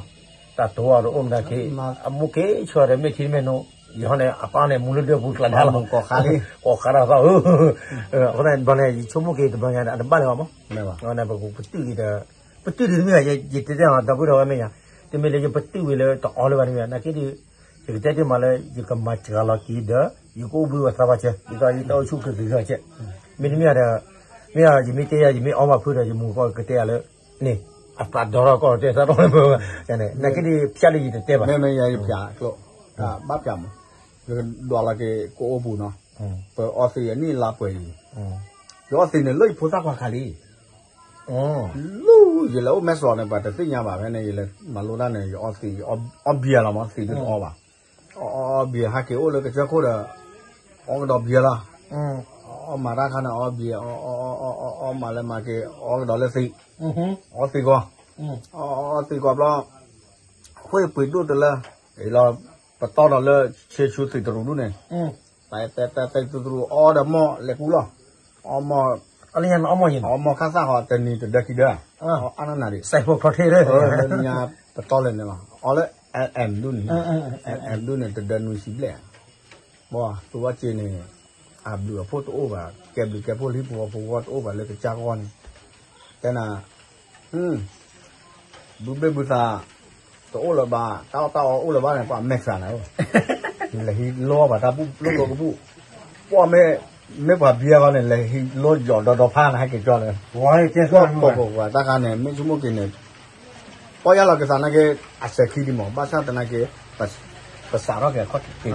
တၢ်တိၤအီၤတအိၣ်မတၤက့ၤ, အမိၢ်က့ၤဆှၢဒီးမ့ၢ်ထံမ့ၢ်နိ, ယဟီန့ၣ် အပၢ်န့ၣ် မူလၢဒၢပူၤကျါဒၣ်လီၤ, ကိးဃါဒၣ်သီ, အဃိသတးန့ၣ် ဘျီန့ၣ် ယဆိကမိၣ်က့ၤတဘျီညါဒီး အတဘၣ်လၢၤဘၣ်မး, ပတုာ်က့ၤဒီး ပတုာ်ဒံးတမ့ၢ်ဘၣ် ယတဲတဲအီၤ ဒီပုၢ်ဒီဝဲၢ်မဲာ်ညါ, တမ့ၢ်လၢယပတုာ်ဝံၤလၢတအီလၢၤဘၣ်တမ့ၢ်ဘၣ် နာ်က့ဒီး ယကတဲတ့ၢ်မးလၢ ယကမၤစှၤလီၤက့ၤဒီး ယကအိၣ်ဘှံးဝဲသးပှၢ်စၢၤ ဒ်သိးယတၢ်အိၣ်ဆူၣ်ကဂ့ၤဂ့ၤစဲး, မ့တမ့ၢ်ဒီး မ့ၢ်ယမ့ၢ်တဲယၤ ယမ့ၢ်အီမးဖုဒီး ယမိၢ်ကီၢ်ကတဲယၤလၢ န့ၣ် အပျးဒီထီၣ်ကီၢ်တဲသးထီၣ်လၢမုၢ်ဝဲ, နာ်က့ဒီး ဖျါလၢယတတဲဘၣ်, မ့မ့ၢ်ယၤယဖျါကျိ ဘၣ်ဖျါမး, ယကဒွးလီၤက့ၤကအိၣ်ပူၤနီၤ, ပအီသံးအနံၣ်လါပှဲၤအံၤ, ယအီသံးန့ၣ်လၢယဖိသၣ်ခွါခါလံ လၢယလဲၤအိၣ်မဲၢ်စီၤန့ၣ် ပှၤတသ့ၣ်ညါဘၣ်ဖဲန့ၣ် ယလဲၤမၤလိတၢ်န့ၣ် ယအီသံး အီဘံယၤလီၤမး သံးဒုတအီဘၣ်, အီဘံယၤဟဲက့ၤအိၣ်လၢကစၢၢ်ခိၣ်ဒီး အီကဒီးဘံယၤလီၤ, အီမၤတၢ်ခါန့ၣ် အီဘံယၤ အီမၤလၢမၤက့ၤ အီကဒီးလၢသံး, အီသံးကီး, အီသံးကီးဘျီ ဃ့ၢ်ပှ့ၤဒိၣ်တလၢ, လီၤ ပတီၢ်ဒီးလၢဆ့ဆူသံးတရူးဒူၣ်န့ၣ်, တသံးတရူးအီဒီးမီၢ်လဲၤကူလီၤ, အီမီၢ်, အီမီၢ်ခါသၣ်ဃီတနံၤတဒၢခံဒၢ, အါနနၤဒံး, လၢညါပတီၢ်လဲၣ်န့ၣ်လီၤ, အီလၢ အဲၣ်အဲၣ်ဒူၣ်န့ၣ်, အဲၣ်အဲၣ်ဒူၣ်န့ၣ် တဒၢနွံဆံဘျဲၣ်, ပှၤသုဝဲက့ၤန့ၣ် အဘျုးအဖှိၣ်တအိၣ်ဘၣ်, ကဲဘျုးကဲဖှိၣ်လၢဟံၣ်ဖိဃီဖိတအိၣ်ဘၣ်လၢကစၢ်ဂီၢ်န့ၣ်, တဲနၤ, ဘုဘ့ၣ်ဘုသး တအိၣ်လၢၤဘၣ်, တၢ်အီၣ်တၢ်အီအိၣ်လၢၤဘၣ်န့ၣ် ပှၤမဲာ်ဆှးနၤ, လဲၤဟံးလိဘၣ်တၢ်ဘူၣ်လိၣ်လိၣ်ကဘူၣ်, ပှၤမ့ၢ်, မ့ၢ်ပှၤဘံယၤဂီၢ်န့ၣ် လဲၤဟံးလိယီၤဒီဒီဖးနၤ ဟဲက့ၤကၠီန့ၣ်, ပှၤတၢ်ခါန့ၣ် မ့ၢ်ဆိကမိၣ်က့ၤန့ၣ် ပီၢ်ယၢ်လီၤက့ၤသးနာ်က့ အစဲၤခံဒံးမး, ဘၣ်ဆၣ်သနာ်က့ ပစးထီၣ်က့ၤအခီၣ်ထံး,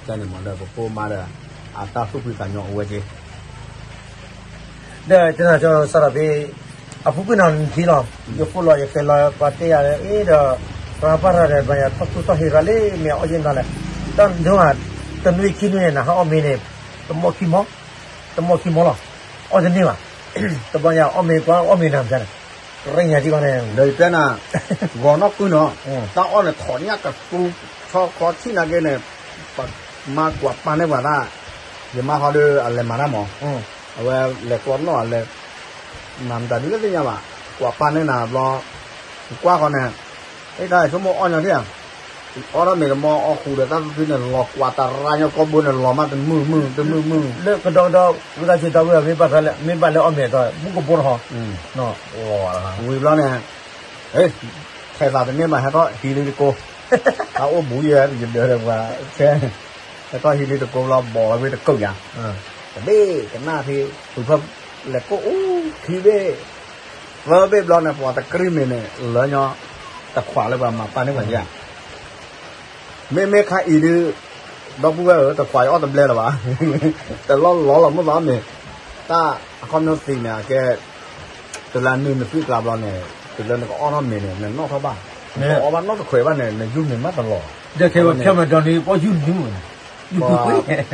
ကန့ၣ်မးဒီးပဖိမါဒီး အတၢ်သူၣ်ဖှံသးညီအိၣ်ဝဲက့ၤ, ဒီးတနၤစၢ်စးထီၣ်ဖဲ အပူၤကွံာ်နီၤနထံလီၤ, ယဃိလီၤယဃဲၤလီၤ ပှၤတဲယၤလၢ အ့ဒီး သရၣ်ပၢ်တဂၤဒီး ဘၣ်ယၤထီၣ်သူၣ်ထီၣ်ဟ့ရၤလံ မ့ၢ်အီၣ်ယဲၢ်မတၤလဲၣ်, တၢ်ဒိၣ်ဧါ, တနွံခံနွံန့ၣ် နဟးအီၣ်မ့ၤန့ၣ် တမီၢ်ခံမီၢ်, တမီၢ်ခံမီၢ်လီၤ, အီၣ်တန့ၢ်ဘၣ် တဘျီညါအီၣ်မ့ၤကွၢ်အီၣ်မ့ၤနၤမ့ၢ်န့ၣ်, ရ့ညါဒံးဘၣ်န့ၣ်, ဒီးယတဲနၤ, ဂီၤနီၢ်ကုၢ်နီၤ, တၢ်အီၣ်န့ၣ်ထီၣ်ညၣ်ကသူ, ဆီခီဆံၣ်နာ်က့န့ၣ်, မါကွၢ်ပာ်န့ၢ်ပှၤတၢ်, ယမါဟီဒီးအလဲၤမၤတၢ်မး, အဝဲလဲၤကျီနီၣ်အလဲၤ, မၤမတၤဒုးလၢသ့ၣ်ညါဘၣ်, ကွၢ်ပာ်န့ၢ်နၤဘျီ, ကွၢ်ဃီန့ၣ်, အဲၣ်တၢ်ဆိကမိၣ်အီၣ်ညီထံၣ်ဧါ အီၣ်ထီၣ်မ့ၤတမီၢ်အီၣ်ဃူဒီးတၢ်သ့ၣ်န့ၣ် လီၤကွၢ်တရါညီကီၢ်ဘိန့ၣ် လီၤမးတမုာ်မုာ်တမုာ်မုာ်, လၢကဒီကဒီ ဝံသးစူၤဒီပုၢ်ဝဲၢ် မ့ၢ်ဘၣ်သးလၢ မ့ၢ်ဘၣ်လၢအီၣ်မ့ၤဒီး ဘူၣ်ကဘိတဟီ, ဝံၤဘျီန့ၣ်, ထဲးသးတန့ၢ်ဘၣ် ဟဲထီၣ်ဟံးလံတကိး, တၢ်အိၣ်ဘူးယဲ ယဒၢးဒီးပှၤ, ဟဲထီၣ်ဟံးလံတကိးဘျီ ဘီးဝဲတကုးယါ, တဘ့ၣ်ကနၣ်ဖဲ, ပူၤဖၢလဲၤကိၣ်အူခံဘ့ၣ်, သၢဘ့ၣ်ဘျီန့ၣ် ပှၤတကြံၢ်မ့ၤန့ၣ် လၢညီ, တခွးလၢပှၤမၤပာ်န့ၢ်ပှၤယါ မ့မ့ၢ်ခါအံၤဒုး, ဒီပုၢ်ဝဲၢ်ဧၢ တခွးယအီၣ်တဘျဲလၢၤဘၣ်, တလီၢ်လီၤလီၤမုၢ်သီမ့ၢ်, တၢ်အခီပညီသံန့ၣ် အကဲ, တုၤလၢနုာ်နသွံၣ်ကျါဘျီန့ၣ်, တုၤလၢနကအီၣ်ထီၣ်မ့ၤန့ၣ် နနီၢ်ထီၣ်ဘၣ်, နကအီၣ်ဘၣ်နီတခွဲးဘၣ်န့ၣ် နယူၢ်မ့ၤမးတလီၤ, ဒီးခဲဝဲခဲမ့ၢ်ဒီးန့ၣ် ပှၤယူၢ်နုာ်မ့ၢ်, ယူၢ်ကွ့ၢ်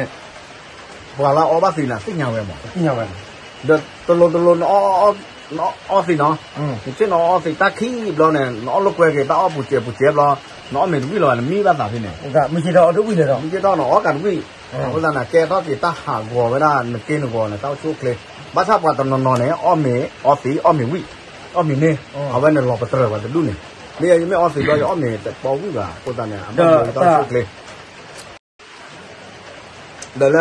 ကွ့ၢ် ပှၤလၢအအီၣ်ဘၣ်သံန့ၣ် သ့ၣ်ညါဝဲမး, သ့ၣ်ညါဝဲ, ဒီးတလိၤတလိၤနအီၣ်, နအီၣ်သံနီၤ, နဆ့ၣ်နအီၣ်သံတၢ်ခံဘျီန့ၣ် နအီၣ်လိာ်ကွဲက့ၤတၢ်အီၣ်ပူၤစဲးပူၤစဲးဘျီ, နအီၣ်မ့ၤတဝံၣ်လီၤဘၣ် နမံဘၣ်သးဖဲန့ၣ်, မ့ၢ်က့ၤထီၣ်နအီၣ်ကးတဝံၣ်, မ့ၢ်က့ၤထီၣ်နအီၣ်ကးတဝံၣ်, အဃိသတးန့ၣ် ကဲထီၣ်က့ၤတၢ်ဟးဂီၤဝဲဒၣ်နက့နဂီၤန့ၣ် တၢ်အိၣ်ဆူၣ်အိၣ်ချ့, ဘၣ်ဆၣ်ပှၤတနီၤနီၤန့ၣ် အီၣ်မ့ၤအီသံး အီၣ်မ့ၤဝံၣ်, အီၣ်မ့ၤန့ၢ်, အဝဲန့ၣ်လီၤပတြၢၤပှၤတဒူၣ်န့ၣ်, မ့ၢ်ယမ့ၢ်အီသံးဘျီ ယအီၣ်မ့ၤတပီဝံၣ်ဘၣ် အဃိသတးန့ၣ် အဘၣ်ဒိတၢ်အိၣ်ဆူၣ်အိၣ်ချ့ ဒီးလၢ,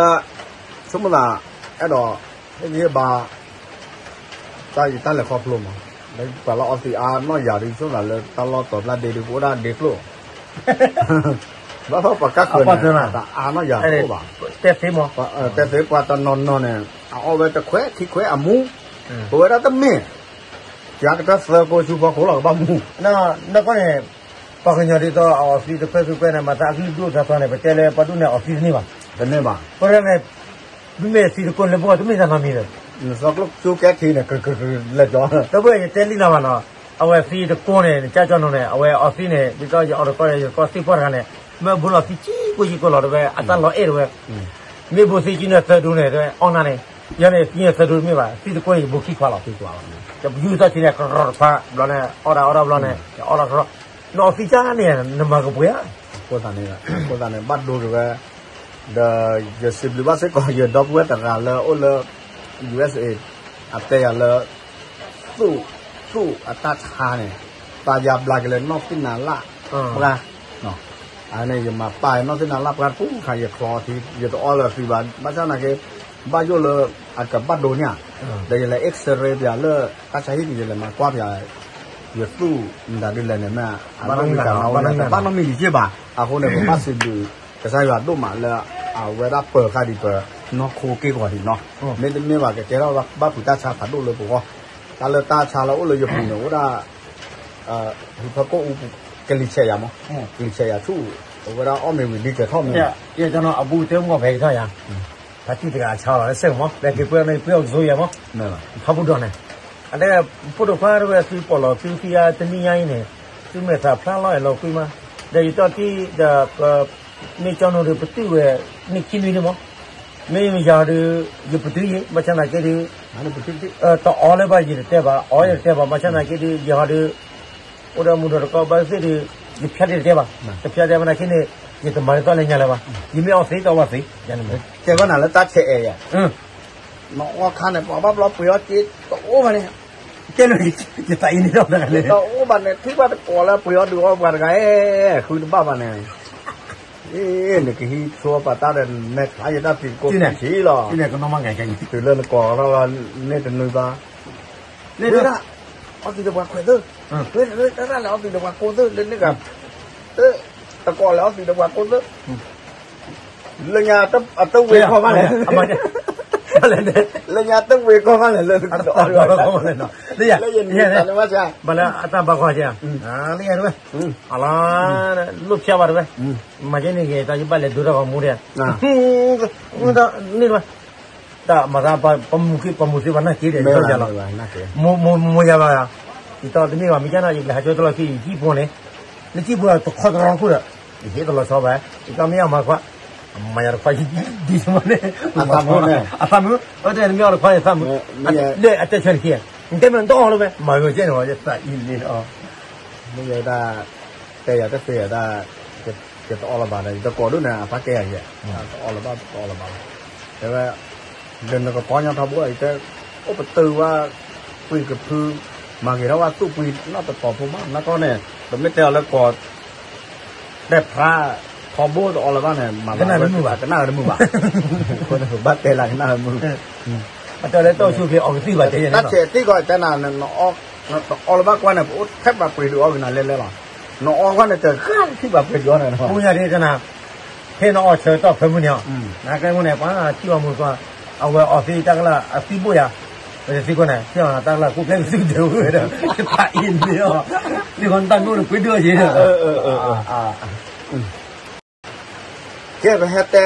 ဆိကမိၣ်သး, အဲၣ်ဒိး, ဟ့ၣ်ဂံၢ်ဟ့ၣ်ဘါ, တၢ်ယတၢ်လဲၤခီဖျိမး, လၢပှၤလၢအီသံးအါနီၢ်ယၤဒ် ဆိကမိၣ်သးလၢတၢ်လီၢ်တီၤဖျါဒ့ဒ် ပအိၣ်ဒၣ်ဒ့ကျိၣ်, ဘၣ်ဖၣ်ပှၤကၢ်ဃၢၤန့ၣ် တၢ်အါနီၢ်ယၤတအိၣ်ဘၣ်, တဲသ့ပှၤတနီၤနီၤန့ၣ် အအီၣ်ဝဲတခွဲးခံခွဲးအမူ, ပဝဲဒၣ်တမ့ၢ်, ကကတၢၢ်သၢကိးဆူဖီခိၣ်လီၤကဘၣ်မူ, နကီၢ်န့ၣ် ပှၤကညီဒ်သိးအအီသံးတခွဲးခံခွဲးန့ၣ် မၤသးအကလုၢ်ဒိၣ်ထီထီန့ၣ် ပတဲလၢပှၤဒိၣ်န့ၣ်အီသံးတန့ၢ်ဘၣ်, တန့ၢ်ဘၣ်, ပဝဲဒၣ်န့ၣ်, မ့မ့ၢ်သံးတကိးန့ၣ် ပဂီၢ်တမ့ၢ်တၢ်နီတမံၤဒီး, နသီကျိၣ်ကဲခံန့ၣ် ကကကလဲၤကီ, ဒီပုၢ်ဝဲၢ်ယတဲလံနီၤဘၣ်နီၤ, အဝဲသံးတကိးန့ၣ် နကၢ်ကၠီနီၤန့ၣ် အဝဲအီသံးန့ၣ် ဒ်သိးယအီတကီၢ် ယကီၢ်သံၣ်ပှၢ်တဂၤန့ၣ်, မ့ၢ်အဘူးလီၤသံးကံကိၢ်ကံကိၢ်လီၤ တဲဝဲ အတၢ်လီၤအဲၣ်တဲဝဲ, မ့ၢ်ဘူးသံးကံန့ၣ်သၢဒူန့ၣ် တဲဝဲ အီၣ်နၤန့ၣ်, ယၤန့ၣ် သံးန့ၣ်သၢဒူတမ့ၢ်ဘၣ် သံးတကိးန့ၣ် ယဘူးခံခွါလီၤ, ယူၢ်သီၣ်ထံန့ၣ် ကရီတခွါ ဘျီန့ၣ် အီၣ်ဒၣ်အီၣ်ဒၣ်ဘျီန့ၣ် ယအီၣ်လီၤကရီ, နအီသံးကါန့ၣ် နမၤကပှဲၤဧါ, အဃိသတးန့ၣ် အဃိသတးန့ၣ် ဘၣ်ဒိက့ၤဝဲ, ဒီးယစံးဘျုးဘၣ်စ့ၢ်ကီး ယဒီပုၢ်ဝဲၢ်တဂၤလၢအိၣ်လၢ ယူၢ်အ့းအ့း, အတဲယၤလၢ သူၣ်, သူၣ်အတၢ်ဆါန့ၣ်, တၢ်ယါဘျါက့ၤလၢနီၢ်သ့ၣ်နၤလၢ်ပှၢ်, အန့ၣ်ယမၤပာ်နီၢ်သ့ၣ်နၤလၢ်ပှၢ်တပူၤခါ ယချီအီသံး ယတအီလၢၤသံးဘၣ် ဘၣ်ဆၣ်နာ်က့ ဘၣ်ယိၣ်လၢ အကဘၣ်ဒိန့ၣ်ဧါ, ဒီးယလဲၤ X-ray ပၠးလၢ တၢ်ဆါဟံၣ်န့ၣ် ယလဲၤမၤကွၢ်ပၠး ယသူၣ်မတၤဒ်လဲၣ်န့ၣ်မ့ၢ် အနီၢ်မံၤတၢ်နီၢ်ဝဲ တဘၣ်နီတမံၤယံာ်ဘၣ်, အဃိန့ၣ် ပဘၣ်စံးဘျုး ကစၢ်ယွၤဒိၣ်မးလၢ အဝဲဒၣ်ပၢၤဃာ်ဒံးပနီၢ်ခိက့ၢ်ဂီၤဒံးနီၤ, မ့တမ့ၢ်ဘၣ် ကကဲထီၣ်ဘၣ်ဖုးတၢ်ဆါဖးဒိၣ်လၢပဂီၢ်, တၢ်လၢတၢ်ဆါလၢအိၣ်လၢယပူၤန့ၣ် အိၣ်ဒၣ် ဟူးဖၢခိၣ်အူ ကလံၤဆဲးယၤမး, ကလံၤဆဲးယၤဆူၣ်, အဝဲဒၣ်အီၣ်မ့ၤဝံၤလံကဲၤထီၣ်မ့ၢ်, ယကနီၤအဘူးတဲမ့ၢ်ဖဲကထီၣ်ယၤ, ဖါတံၢ်တဂၤဆါလီၤလၢစဲၣ်မး လၢက့ၤပှဲၤန့ၣ်ပှဲၤအီၤကစိယၤမး, ဖးဘူးဒီးန့ၣ်, အတဲ ဖိဒိၣ်ခွါတဝဲ သုပီၢ်လီၤသုသံအါတနံၣ်ညါအံၤန့ၣ်, သုမဲာ်သၣ်ဖျါလီၤအဲၣ်လီၤကွံမး, ဒီးယတီၢ်တံၢ်ဒီး မ့ၢ်ကၠီနိဒီး ပတုာ်ဝဲ နံၣ်ခံနွံဒ်မး, မ့ၢ်ယၤဒီး ယပတုာ်ယံၤ ဘၣ်ဆၣ်သနာ်က့ဒီး တအီလၢၤဘၣ်ယတတဲဘၣ် အီယတတဲဘၣ် ဘၣ်ဆၣ်သနာ်က့ဒီး ယၤဒီး အိၣ်ဒီးမူဒီးတကီဘၣ်သ့ၣ်ဒီး ယဖၠါတတဲဘၣ်, တဖၠါတဲဘၣ်သနာ်က့န့ၣ် ယတမၤဒ်သိးလၢညါလၢၤဘၣ်, ယမ့ၢ်အီသံးတအီဘၣ်သံး, တဲဘၣ်နၤလၢတၢ်ဆဲးအဲၣ်ယၤ, နအီခါန့ၣ် ပှၤဘၣ်ဘျီပှ့ၤအီၣ်က့ တအိၣ်ဘၣ်န့ၣ်, ကဲလၢ ယသးအံၤန့ၣ်ဒီးတဂၤန့ၣ် တအိၣ်ဘၣ်န့ၣ် ထံၣ်ဘၣ်တကိးလၢပှ့ၤအီၣ်ဒုးအီပှၤတဂၤ, ဃုတဘၣ်ဘၣ်န့ၣ် အ့ နကဟံးဆိပာ်တၢ်ဒီး မဲာ်ချါယတၢ်သံးကိးဆံးလီၤ, တုၤလၢနကိးထီၣ်လီၤ န့ၢ်တနွံဘၣ်, ဝဲဒၣ် အီသံးဒီးပှၤခွဲးသၢ, ဝဲဒၣ်လဲၤအီသံးဒီးပှၤကိးသၢ လၢန့ၣ်ဂၤ, တကိးလဲၤအီသံးဒီးပှၤကိးသၢ, လၢညါအတဝ့ၤကီၢ်ဘၣ်လဲၣ်, လၢညါအတဝ့ၤကီၢ်ဘၣ်လဲၣ် လၢ လၢယန့ၣ်တၢ်န့ၣ်ဘၣ်ဆၣ်, ဘၣ်လၢအတၢ်ဘၣ်ကွၢ်က့ၤ, လၢယတဝဲ, အလီၤ, လိၣ်ဖၠါဘၣ်တဝဲ, မၤကဲန့ၣ်ဂ့ၤ တၢ်ယဘၣ်လဲၤဒိတၢ်ဂီၤမူဒီး, န့ၣ်တဝဲ, တၢ်မၤသး ပမူသ့ပှၤနာ်က့ဒီး ယတီၢ်ယၤလီၤ, မိၢ်ယၤဘၣ်, ယတီၢ်တမ့ၢ်ဘၣ် မ့ၢ်ကဲနီၤ ယကလဲၤဟးကၠီတလီၢ်ခံ ယကံၣ်ဖိန့ၣ်, နကံၣ်ဖိတခီတရီခိၣ်ဒီး, ယဟ့ၣ်တလီၤဆီဘၣ်, ယကမ့ၢ်အမၤခွါ, မၤယၤတခွါယံၤဒ်မးန့ၣ်, အသးမုာ်, အသးမုာ်, အဝဲတဲနမ့ၢ်အီၣ်တခွါန့ၣ်သးမုာ်, လၢအတဲဆၢတက့ၢ်, နတဲမ့ၢ်နတအီၣ်လၢၤဝဲ, မၤဂ့ၤကဲန့ၣ်ဝဲ ယသးအံၤန့ၣ်လီၤ, မ့ၢ်ယဲဒၣ်, တဲယၤတသ့ယၤဒၣ်, ယတအီၣ်လၢၤဘၣ်ဒီး ယတကိးဒိၣ်န့ၣ် အသးကဲယၤယဲ, တအီၣ်လၢၤဘၣ် တအီၣ်လၢၤဘၣ်လီၤ, တဲဝဲ, ဒီးနကပီညါထီဘိ ယတဲ, အိၣ်ပတုာ်ဝဲ, ပှ့ၤကဖု, မၤဂ့ၤထီၣ်ဝဲသူၣ်ပှ့ၤနီၢ်တတီၤဖိမး နကီၢ်န့ၣ်, ပမ့ၢ်တဲအီၤလၢကီၢ် တဲဖျါ, ထီဘိတအီလၢၤဘၣ်န့ၣ် မၤလၢကနၣ်တမုာ်ဘၣ်, ကနၣ်တမုာ်ဘၣ်, ဘၣ်တဲလၢကနၣ်တမုာ်, အတဲလၢတၢ်အိၣ်ဆူၣ်ချ့အီကသံၣ်ဘၣ်တဲယဲန့ၣ်, တၢ်ဆဲးသံၣ်ကီးတဲနၤ, တအီလၢၤဘၣ်ကွၢ်န့ၣ် ပအိၣ်ထဲဘၣ်ပှ့ၤဒုးအီကနၤလဲလဲလီၤ, နအီကွၢ်န့ၣ် တဂၤခံဘၣ်ပှ့ၤဒုးအီန့ၣ်, ပူညါဒ်ကနၤ, ဟဲနအီဆၢကတီၢ်ဖၢမုၢ်န့ၣ်, နကဲမုၢ်န့ၣ် ပှၤထံၣ်အီမုၢ်ကွၢ်, အဝဲအီသံတၢ်ကလၢ် အသံဘိၣ်ယၤ, ပတသံကွၢ်န့ၣ် ထံၣ်အီတၢ်ကလၢ် ကူၣ်ကျဲကသံဒဲးဝဲဒီး, တဖးအံၤန့ၣ်အီၤ, သံဃီနတၢ်မ့ၢ်အိၣ်ဒီးပှ့ၤဒုးအီယဲဒီး ကဲ ပဟဲတဲ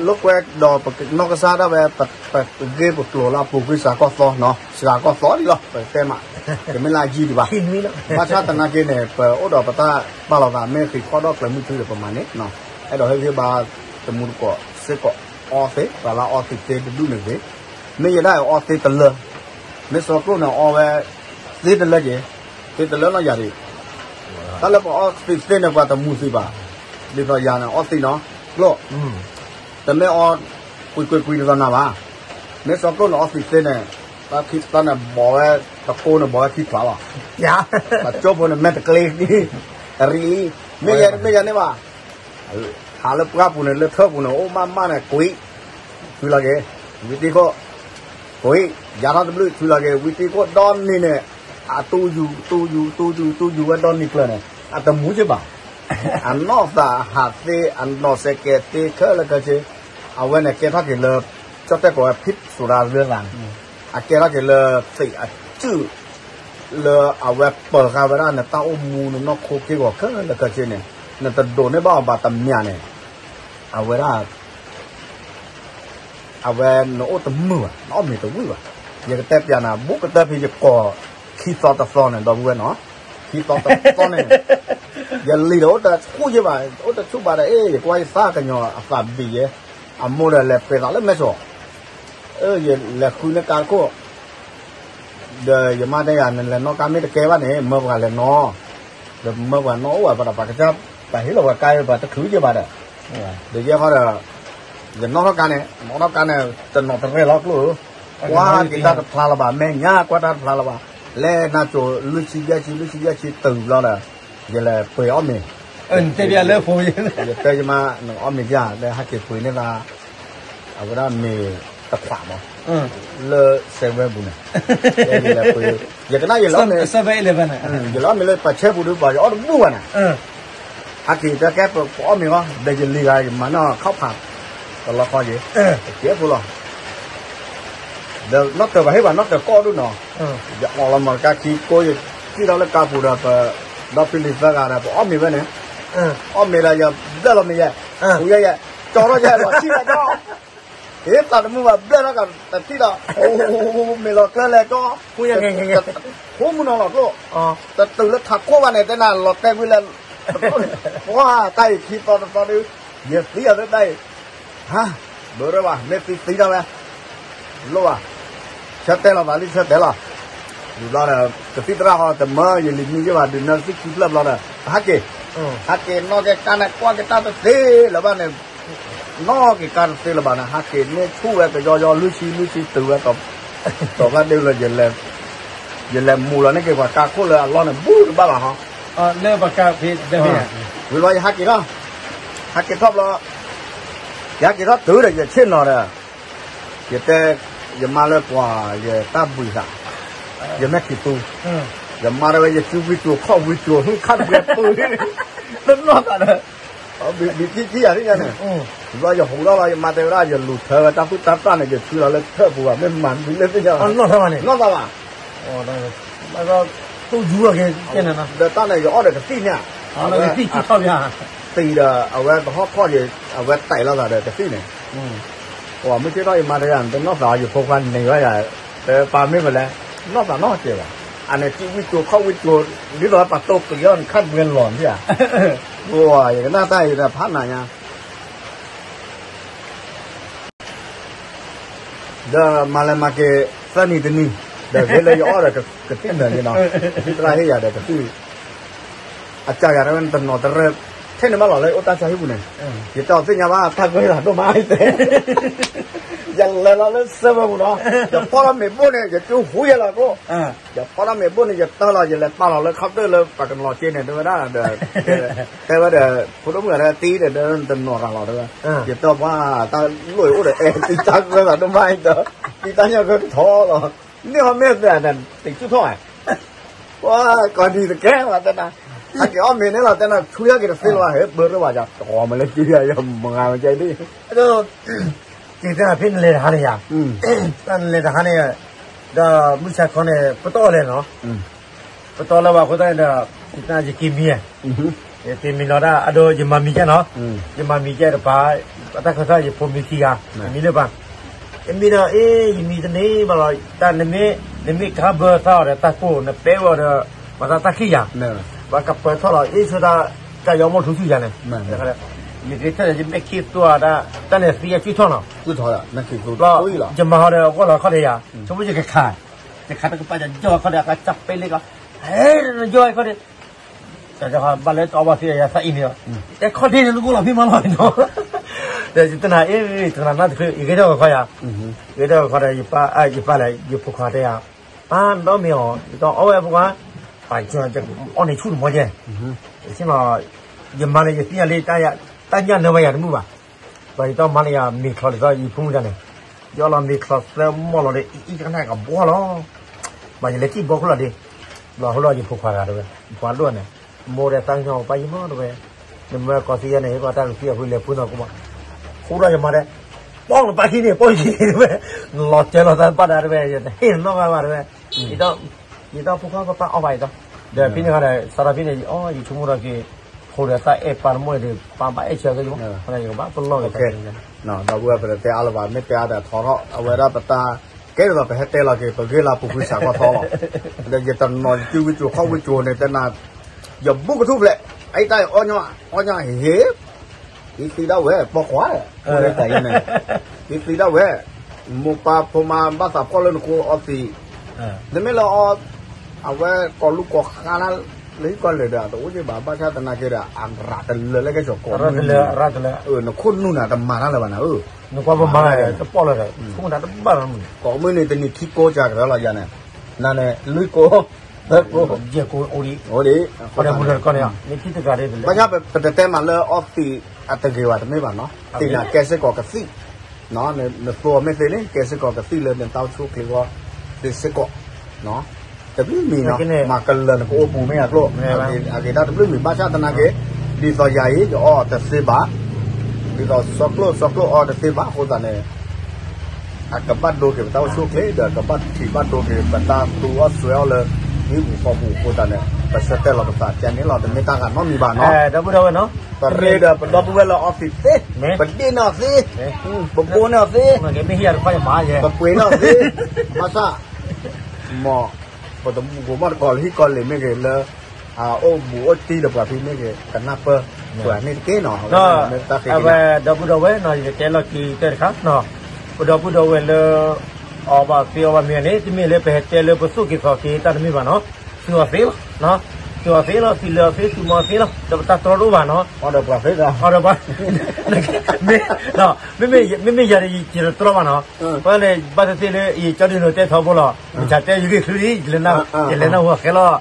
လိာ်ကွဲဒီးပနီၢ်ကစၢ်ဒၣ်ဝဲ, ပဂ့ၢ်ပကျိၤလၢအပူၤကွံာ်စှၤကီၢ်သီ, စှၤကီၢ်သီဒံးလီၤ ပတဲမး, တမ့ၢ်လၢအယံၤဒံးဘၣ်, ဘၣ်ဆၣ်သနာ်က့န့ၣ် ပအိၣ်ဒီးပတၢ်ပာ်လီၤသး မ့ၢ်ဃ့ၢ်ခီဒီးကျၢၤမုၢ်ထူဒီးပမၤန့ၣ်, အဲၣ်ဒိးဟ့ၣ်ဂံၢ်ဘါတမူတကိးစ့ၢ်ကီးအီသ့, ပှၤလၢအအီသံးသ့တဒူၣ်န့ၣ်ဂ့ၤ, မ့ၢ်ယဲဒၣ်အီသံးတလၢ, မ့ၢ်စီၤကျိၣ်န့ၣ်အီဝဲသ့တလၢက့ၤ, သ့တလၢနီၢ်ယၤဒံး တၢ်လၢပှၤအီသံးသ့န့ၣ် ပှၤတမူသံးဘၣ်, ဒ်သိးယၤန့ၣ် အီသံးနီၤ, ကျိၣ်, တမ့ၢ်အီကွံာ်ကွံာ်ကွံာ်ဒ်သိးနၤဘၣ်, မ့ၢ်စီၤကျိၣ်န့ၣ်အီသံးသ့န့ၣ်, တၢ်ခံတၢ်န့ၣ်ဘီးဝဲ, တကိးန့ၣ်ဘီးဝဲခံဖျးလီၤ, ပှၤကၠိဖိန့ၣ် မဲာ်တကျ့ဒ်, အရံလံ, မ့ၢ်ယဲမ့ၢ်ယဲန့ၣ်ဘၣ် ဟးလၢပှၢ်ပူၤန့ၣ် လၢထၢၣ်ပူၤန့ၣ် အိၣ်မးမးန့ၣ် ကွံာ်, ဆွံလီၤက့ၤ, ဝံသံးခိၣ်, ကွံာ်, ယၤထီၣ်တဘျုး ဆွံလီၤက့ၤ ဝံသံးခိၣ်ဒီနံၤန့ၣ်, အတူယူၤ တူယူၤ တူယူၤ တူယူၤဝဲဒီနံၤကျၢၤန့ၣ် အတမူက့ၤဘၣ်, အနီၢ်သးဟးသ့ အနီၢ်စဲးကဲးသ့ခဲလၢာ်ခဲဆ့, အဝဲန့ၣ်ကဲထီၣ်က့ၤလၢ ကၠီၣ်တဲၣ်ကိးဝဲ ဖံးစူၤရၤလၢသးန့ၣ်, အကဲထီၣ်က့ၤလၢသ့ၣ်အစုၣ် လၢအဝဲပၢၤဃာ်ဝဲဒၣ်န့ၣ် တၢ်အိၣ်မူန့ၣ် နီၢ်ခိက့ၢ်ဂီၤခဲလၢာ်ခဲဆ့န့ၣ်, နတဒိးန့ၢ်ဘၣ်အီၤဘၣ်တမံၤန့ၣ်, အဝဲဒၣ် အဝဲနအိၣ်တမုာ်ဘၣ် နအီၣ်မ့ၤတဝံၣ်ဘၣ်, ယကတဲပျးနၤ ဘူးကတၢၢ်ဖဲယကိး ခံသီတသီန့ၣ် ဒီပုၢ်ဝဲၢ်နီၤ, ခံသီတသီန့ၣ်, ယလံၤဒီးအိၣ်တဆူၣ်ယဘၣ် အိၣ်တဆူၣ်ဘၣ်ဒီး အ့ ယကွၢ်ယသးကညီၤအသးဘံၣ်ယဲ, အမိၢ်ဒီးလဲၤပှ့ၤသးလၢမဲာ်စိး, ယလဲၤဃုန့ၢ်ကါတခိၣ် ဒီးယမါတဲယၤ နလဲၤနီၣ်ကါမ့ၢ်တကဲဘၣ်န့ၣ် မၢပှၤလဲၤနီၣ်, ဒီးမၢပှၤနီၣ်အိၣ်ဝဲ ပှၤဒီးပှၤကစၢ် ပှၤဟ့ၣ်လီၤပှၤကါ ပှၤတချုးက့ၤဘၣ်ဒီး, ဒီးယဲဃီဒီး, ယနီၣ်ထီၣ်ကါန့ၣ် နီၣ်ထီၣ်ကါန့ၣ် တနီၤတရဲၣ်လီၤကျိၣ်ဧၢ, ကွၢ်က့ၤတၢ်တဖျါလၢၤဘၣ် မဲာ်ညါကွၢ်တၢ်တဖျါလၢၤဘၣ်, လဲၤနၤစိၤ လွံၢ်ဆံယဲၢ်ဆံ လွံၢ်ဆံယဲၢ်ဆံတုၤဘျီဒီး, ယလဲၤပှ့ၤအီၣ်မ့ၤ, ယတဲယမါ နအီၣ်မ့ၤယၤ လၢဟဲက့ၤပှ့ၤန့ၢ်သး အဝဲဒၣ်မ့ၤတခွးမး, လၢ seven ပူၤန့ၣ်, ယလဲၤပှ့ၤ, ယကနၣ်ယလဲၤအီၣ်မ့ၤ, ယလဲၤအီၣ်မ့ၤလၢပှၤဆဲပူၤဒီး ပှၤယအီၣ်တဘူၣ်ဘၣ်န့ၣ်, ဟဲက့ၤတၢ်ကဲပအီၣ်မ့ၤဃီ ဒီးယလံၤဂၤ ယမၤနီၣ်ခီၣ်ဖး, တလီခီက့ၤ, ကဲဖိလီၤ, ဒီးနီၣ်တၢၤပှၤဟ့ၣ်ပှၤနီၣ်တၢၤကီၢ်ဒိၣ်နီၤ, ယအီၣ်လီၤမၤကါခံကိး ယစံၣ်ထီၣ်လၢကါပူၤဒီး ပဒီဖံလံၤသၢဂၤဒီး ပအီၣ်မ့ၤဝဲန့ၣ်, အီၣ်မ့ၤဒီးယဘျၢၣ်လီၤမ့ၤယဲ, ပူၤယဲယဲ, ကၠီထီၣ်ယဲလီၤဆံၣ်လၢကၠီ ဟ့ၣ်သးတမုာ်ဘၣ်ဘျၢၣ်ထီၣ်ကးတထံၣ်ဒီး, မ့ၢ်လီၤကျၢၢ်လဲၣ်ကီ, ဖိမုၢ်နီၤလီၤကျိၣ်, တတုၤလၢထးခိၣ်ဘၣ်န့ၣ် တဲနၤလီၤတဲာ်ကွံာ်လၢ, ပှၤတၢ်အံၤခံသီတသီဒုး, ယသံအီၤလၢတၢ်အံၤ, ဟါ, ဘၣ်ရၢဘၣ် မ့ၢ်သံသံတၢ်ဝဲ, လိၣ်ဘၣ်, ဆၢတဲာ်လီၤသးလံဆၢတဲာ်လီၤ, ဒုးဘျီဒီး ကသံၣ်သရၣ်ဃီတမၢယလံၤမံယဘၣ် ဒုးနၢသံၣ်ခံဖျၢၣ်ဘျီဒီး ပဟဲက့ၤ, ဟဲက့ၤနီၣ်က့ၤကါန့ၣ် ကွၢ်က့ၤတၢ်တသ့လၢၤဘၣ်န့ၣ် နီၣ်က့ၤကါတသ့လၢၤဘၣ်န့ၣ် ဟဲက့ၤန့ၢ်ဆူၣ်ဝဲကယီယီ လွံၢ်ဆံလွံၢ်ဆံတုၤဝဲ, တီၤဖျါဒ့လၢ ယလဲၤမူၤလီၤန့ၢ်က့ၤပှၤကါခိၣ်လၢအလီၢ်န့ၣ် ဘူးတဘၣ်ဘၣ်ဟီ, လၢပှၤကါဖဲ, ဝံၤလီၤယဟဲက့ၤထီၣ်, ဟဲက့ၤထီၣ်ဘျီ, ယဟဲက့ၤထီၣ်တုၤဒီးယဆ့ၣ်နီၤဒီး, ယတဲ, ယမါလၢပှၤ ယတၢ်ဘှံးသး, ယမဲာ်ခံးသူ, ယမါတဲဝဲ ယစုဝံၢ်ကျိၤခီၣ်ဝံၢ်ကျိၤ ဟ့ၣ်ခါတပှဲၤပူၤ, တနီၣ်သးဒီး, ဘံထံထံယၤထံယၤန့ၣ်, ဘျီယဟူးထီၣ်လီၤ ယမါတဲဝဲဒၣ် ယလူၤထၢဝဲတၢ်သူၣ်တၢ်သၣ်န့ၣ် ယထုးလီၤလၢထၢၣ်ပူၤဘၣ် မ့ၢ်မၤမနုၤလၢသ့ၣ်ညါ, နီၣ်သးဘၣ်, ဒီးတၢ်န့ၣ်ယအီၣ်ဒီးကသံၣ်န့ၣ်, သံၣ်ဒီးအဝဲကဟီၣ်ခီၣ်ယၤ, အဝဲတဲလီၤသးဒီးကသံၣ်န့ၣ်, ပှၤမုၢ်ဆ့ၣ်ထီၣ်ယမါတဲယၤ တနီၣ်သး ယဖိခွါန့ၢ်ဝဲယၤ, တဲပၢ်မ့ၢ်ပလဲၤ, နီၣ်သးနီၣ်ကဲဘၣ်, အန့ၣ်စုဝံၢ်ကျိၤခီၣ်ဝံၢ်ကျိၤ, ဒ်သိးပှၤတိၢ်ကယီန့ၣ် ခါတပှဲၤလီၤန့ၣ်ဧါ, ယကနၣ်တၢ်အံၤဒီးဖးနၤညါ ဒီးမၤလဲၤမၤက့ၤသၢနံၤတနံၤ, ဒီးဂ့ၤလၢယအီၣ်ဒီးကသံၣ်နၢၤက့ၤနီၤ, ကသံၣ်သရၣ်ဟ့ၣ်ယၤဒီးကသံၣ်, အကစၢ်ယၤတဝဲတနီၤတရၢၣ်, ထဲန့ၣ်ဘၣ်လီၤလၢအိၣ်တၢ်ဆါဟံၣ်ပူၤန့ၣ်, ယတဲအီၤသ့ၣ်ညါဘၣ် တၢ်ကွဲးလီၤဒိၣ်မးတဲ, ယလဲၤလီၤလၢစၢဖၢပူၤနီၤ, ယဖီထီၣ်မ့ၣ်ဘိၣ်န့ၣ် ယကၠူဟူယဲလီၤကျိ, ယဖီထီၣ်မ့ၣ်ဘိၣ်န့ၣ် ယတၢ်လီၤ ယလဲၤပာ်လီၤလၢခီတၢၣ်လၢပှၤကနီၤက့န့ၣ် တဲဝဲဒၣ်ဒီး တဲဝဲဒီး ဖိဒိၣ်မုၣ်ဂၤဒီးတံၤဒီး တနီၤရၤလီၤတဲဝဲ, ယတဲပှၤ တၢ်လိၣ်အံၤအိၣ်ဒီးအဲၣ်တံၤတၢ်ကွဲးလီၤဒိၣ်မးအံၤဒီး, တံၤတၢ်ညၣ်ကွဲးကထီလီၤ, န့ၢ်ဟီၣ်မ့ၢ်သဲးန့ၣ် တံၤဆူၣ်ထီၣ်ဧါ, ပှၤကိးနံၤတကဲဝဲတဲနၤ, ဟဲက့ၤအီၣ်မ့ၤန့ၣ်လီၤတဲနၤ ဆူယၢ်က့ၤတသ့လီၤ ဟဲပၢထီၣ်ဘၣ်ယၤ တဂီၤမးလၢက့ယၤ ယမၤမကဲဒ် က့ၤတဲနၤဖဲနလဲၤတဟါန့ၣ်ယၤ, တၢ်နလဲၤတဟါန့ၣ်, ဒီးမုၢ်ဆါခီန့ၣ် ပတအီၣ်လဲၣ်နီၤ, ပတအီၣ်လၢၤဘၣ်အဃိသတးန့ၣ်ဒီး, ယက့ၤမံၤ, ယက့ၤမံၤလီၤဒၣ် အဒိ ယမၤမံၤကဲနီၤ, ယမၤမံၤကဲတပၤ, အတၢ်ခၢၣ်သးယဖိမံၤခံဂၤ, ယမံၤလၢပၤ, ယမံၤဒီး အ့ ယမံၤတန့ၢ်ဘၣ်လီၤ, တၢ်နမ့ၢ်, နမ့ၢ်ကါဘၢသးအီၤဒီးတၢ်ကိၢ် နပဲဝဲအီၤဒီး, ပှၤသးတၢ်ခံၣ်ယၤ, ပှၤကပၢၤထီၣ်လီၤ အ့ ဆိသး, တၢ်ယီမီၢ်ထူဆူၣ်ယၤန့ၣ် ယက့ၤထၢၣ်ဒီး ယမဲာ်ခံသိးဒၣ်, တၢ်လဲၤသံအစုၣ်ထီၣ်နီၤ, ယမၤဟီဒီးအဂီၢ်လီၤခီၣ်ဒဲးယၤ, ဆိမိၣ်ယကခး, ယခးတကပၤယကီၢ်ခီၣ်ဒဲး အကစၢ်ပဲလ့ကီး, ဟဲ, ယီခီၣ်ဒဲး, ဘၣ်လၢတအီဘၣ်သ့ယသးအံၤန့ၣ်လီၤ, အဲခီၣ်ဒဲးန့ၣ် နကိၢ်လီၤဖံမၤလီၤနီၤ, ဒီးယတနၤအ့ တနၤနၢ်တချုး ယဂဲၤထီၣ်ဝဲခီယၤ, ယဂဲၤထီၣ်ဝဲခီဒီး ယပၢ်လဲၣ် ယဖိခွါတဲယၤ, ပၢ်နဒီမ့ၢ်အီၤ ယတအီဝဲဖိခွါ, ပှၤအီၣ်န့ၣ်ဆူၣ်တမီၤကဲ, ယမၤန့ၣ် ယသ့ၣ်ညါလံ တၢ်ညၣ်နၢမးယၤတမုာ်ဘၣ်, ဘၣ်ယတမၤန့ၣ်ယၤ မ့ၤချီဒ်သိးယဖိမုၣ်တၢ်န့ၣ်, ယအီၣ်လီၤမ့ၤချီသၢမီၢ်လီၤဒီး အံၤကနၣ်ကဘှီလီၤ, ဘၣ်ယလဲၤထံၣ်ဘီခိၣ်လီၤဒ့, ဘျီဟိလီၤယဖိခွါဂၤတဝဲ, ပှၤဒိၣ်န့ၣ်, မိၢ်ဒီးသးကညီၤပၢ်ယံၤမီၢ်တဝဲ, နမ့ၢ်ကီၢ်သံယါန့ၣ် ပှၤတၢ်ကသံအဖုလဲၤဖုနီၢ်ကီၢ်မး, ဟိလီၤယမၤဒဲး, ပီၢ်နပၢ်ခံန့ၣ် ပီၢ်ယံၤတဝဲ, နလီၤတဲလီၤသးဘၣ်ဒၣ်တဝဲ ယတဟ့ၣ်နီၢ်ဘၣ်ဘၣ်တဝဲ, ယဒီးဖိခွါပၢ်ပၢ်အီၣ်ဘၣ်အံၤဒီး, ဒီးဖဲန့ၣ်ခါဒီး စးထီၣ်ဖဲန့ၣ် ယအီၣ်ယဆိကမိၣ်ဒီးက့ၤ, ဖိဒီးသးအဲၣ်ပၢ်တမိၢ်ဒီး ပၢ်ဘၣ်အဲၣ်ဆၢက့ၤယမီၢ်, ယကဘၣ်ပလီၢ်က့ၤ ဒီပုၢ်ဝဲၢ်ပတဲအါလၢၤဘၣ် မ့ၢ်တဲအါဒီးထီထီၣ် အဝဲဒၣ်ပတၢ်ကဲဒ်သိးပဟဲတဲလီၤက့ၤ ပဂ့ၢ်လၢပူၤကွံာ်စးကီၢ်ထီလီၤ, ဒီးယတနီၤယစုဝံၣ်ကၠိၤခီၣ်ဝံၣ်ကၠိၤန့ၣ် တဲနၤ, ယဘူးကထူၣ်ဖျဲး, အအံၤတၢ်အီၣ်ညီ, အီၣ်ညီဟ့ၣ်, ယသံဒၣ်ဝဲ ပိာ်ခွါ, န့ၣ်, ယသံဒၣ်ဝဲ, မိၢ်ပၢ်ဖိမါဘၣ်သးဖှီၣ်လၢနဃိအီသံး, နမ့ၢ်လၢအီ အဝဲကိးလူၤကိးဃါနၤ လၢဟံၣ်ကီၢ်လၢာ်ဒီး တအိၣ်က့ၤဘၣ် ဘၣ်ဆၣ်သနာ်က့ဒီး အရၤတလၢာ်လၢကဲစိာ်ကိးမုၢ်နံၤ, နခိၣ်နူာ်နၤတမၤတၢ်လၢၤဘၣ်နၤဧၢ, နကွၢ်ပမၤတပီၢ်လၢၤဒီး ခိၣ်နူာ်နၤတဘၣ်လၢၤ, ကိးမုၢ်နံၤတနံၤခံကိးကကရၢလီၤယၤန့ၣ်, နၤန့ၣ် လွံၢ်ကိး, သၢကိး, ယဲၢ်ကိးအိၣ်ဒံး, အိၣ်ဒံး, မ့ၢ်ထံၣ်တဂၤဒ်လဲၣ်, ဘၣ်ဆၣ်ပတတဲမးလၢအီသံးအတဂ့ၤဘၣ်တမ့ၢ်ဘၣ်နီၤ, သ့ၣ်ညါကဲစ့ၢ်ကီးကသံၣ် နသိအီၤမ့ၢ်သ့န့ၣ် ကဲစ့ၢ်ကီးကသံၣ်လၢနတၢ်အိၣ်ဆူၣ်အိၣ်ချ့အဂီၢ်သ့စ့ၢ်ကီး, တဘျုးမံၤနီၤ, မၤကလၢၤနကအိၣ်ပူၤမ့ၢ်အကျိၣ်, အဂ့ၤဒၣ်တဘျုးမံၤ ဘၣ်ဆၣ်သနာ်က့, ဒ်သိးယၤအံၤ ယအီတသ့ဘၣ်, ဒ်သိးစီကျိၣ်စီကျိၣ်အီတသ့ဘၣ်အဃိသတးန့ၣ် အကဘၣ်ဒိက့ၤပတၢ်အိၣ်ဆူၣ်အိၣ်ချ့ ဒီးကဘၣ်ထံၣ်ဘၣ်ဒိက့ၤ ပတၢ်သူအီၣ်စွဲအီၣ်လၢ ဟံၣ်ပူၤဃီပူၤအဃိသတးန့ၣ် ပဆၢတဲာ်လီၤပသးကန့ၣ်လီၤ တမ့ၢ်တၢ်ဂၤနီတမံၤဘၣ်နီၤ, ပရ့ဒီးပဒီပုၢ်ဝဲၢ်လၢအီသံးသ့, ပဒ့ၣ်န့ၢ်အီၤသ့, ပဘိန့ၢ်အီၤသ့, ပပှ့ၤန့ၢ်အီၤသ့, ဘၣ်ဆၣ် မ်ပတဘူၣ်မီၢ်တကိးလၢဟံၣ်ကီၢ်လံၤမ့ၢ်ဂ့ၤလၢ အအိၣ်ဘူးအိၣ်တံၢ်ဒီးပှၤဖဲမ့ၢ်ဂ့ၤ ကနၢ်ပၢၢ်ပှၤန့ၣ်တက့ၢ်နီၤ, မ့ၢ်တၢ်ဃ့ကညး, အဝဲဒီပုၢ်ဒီဝဲၢ်နီၤ ယကတဲလီၤက့ၤတၢ်တခါနီၤ, ပဒီပုၢ်ဒီဝဲၢ်လၢ အီၣ်ဘၣ်သ့အီၣ်ဘၣ်မ့ၤန့ၣ် တမ့ၢ်လၢပဟဲတဲလၢပသူၣ်က့ၤသီက့ၤတၢ်တမ့ၢ်ဘၣ်နီၤ, သုးအီၤသ့လီၤ, သုးအီၤသ့လီၤ သုးလၢအီၤသ့ သုးမီၤအီၤသ့လီၤ ဒီးပတၢ်တြီတအိၣ်ဘၣ်နီၤ, အီၣ်ဒီးပှၤသ့, မ့မ့ၢ်ယၤဒီးယတတြီဘၣ်နီၤ, ပှၤန့ၣ် ဘၣ်သ့ၣ်သ့ၣ်လၢ ယကၠီဒုးနိးတဲထီဘိလီၤ, မ့ၢ်တၢ်တဲယဂ့ၢ်ချုးလံ ယလဲၤနၢ်ဟူအဃဲလီၤ,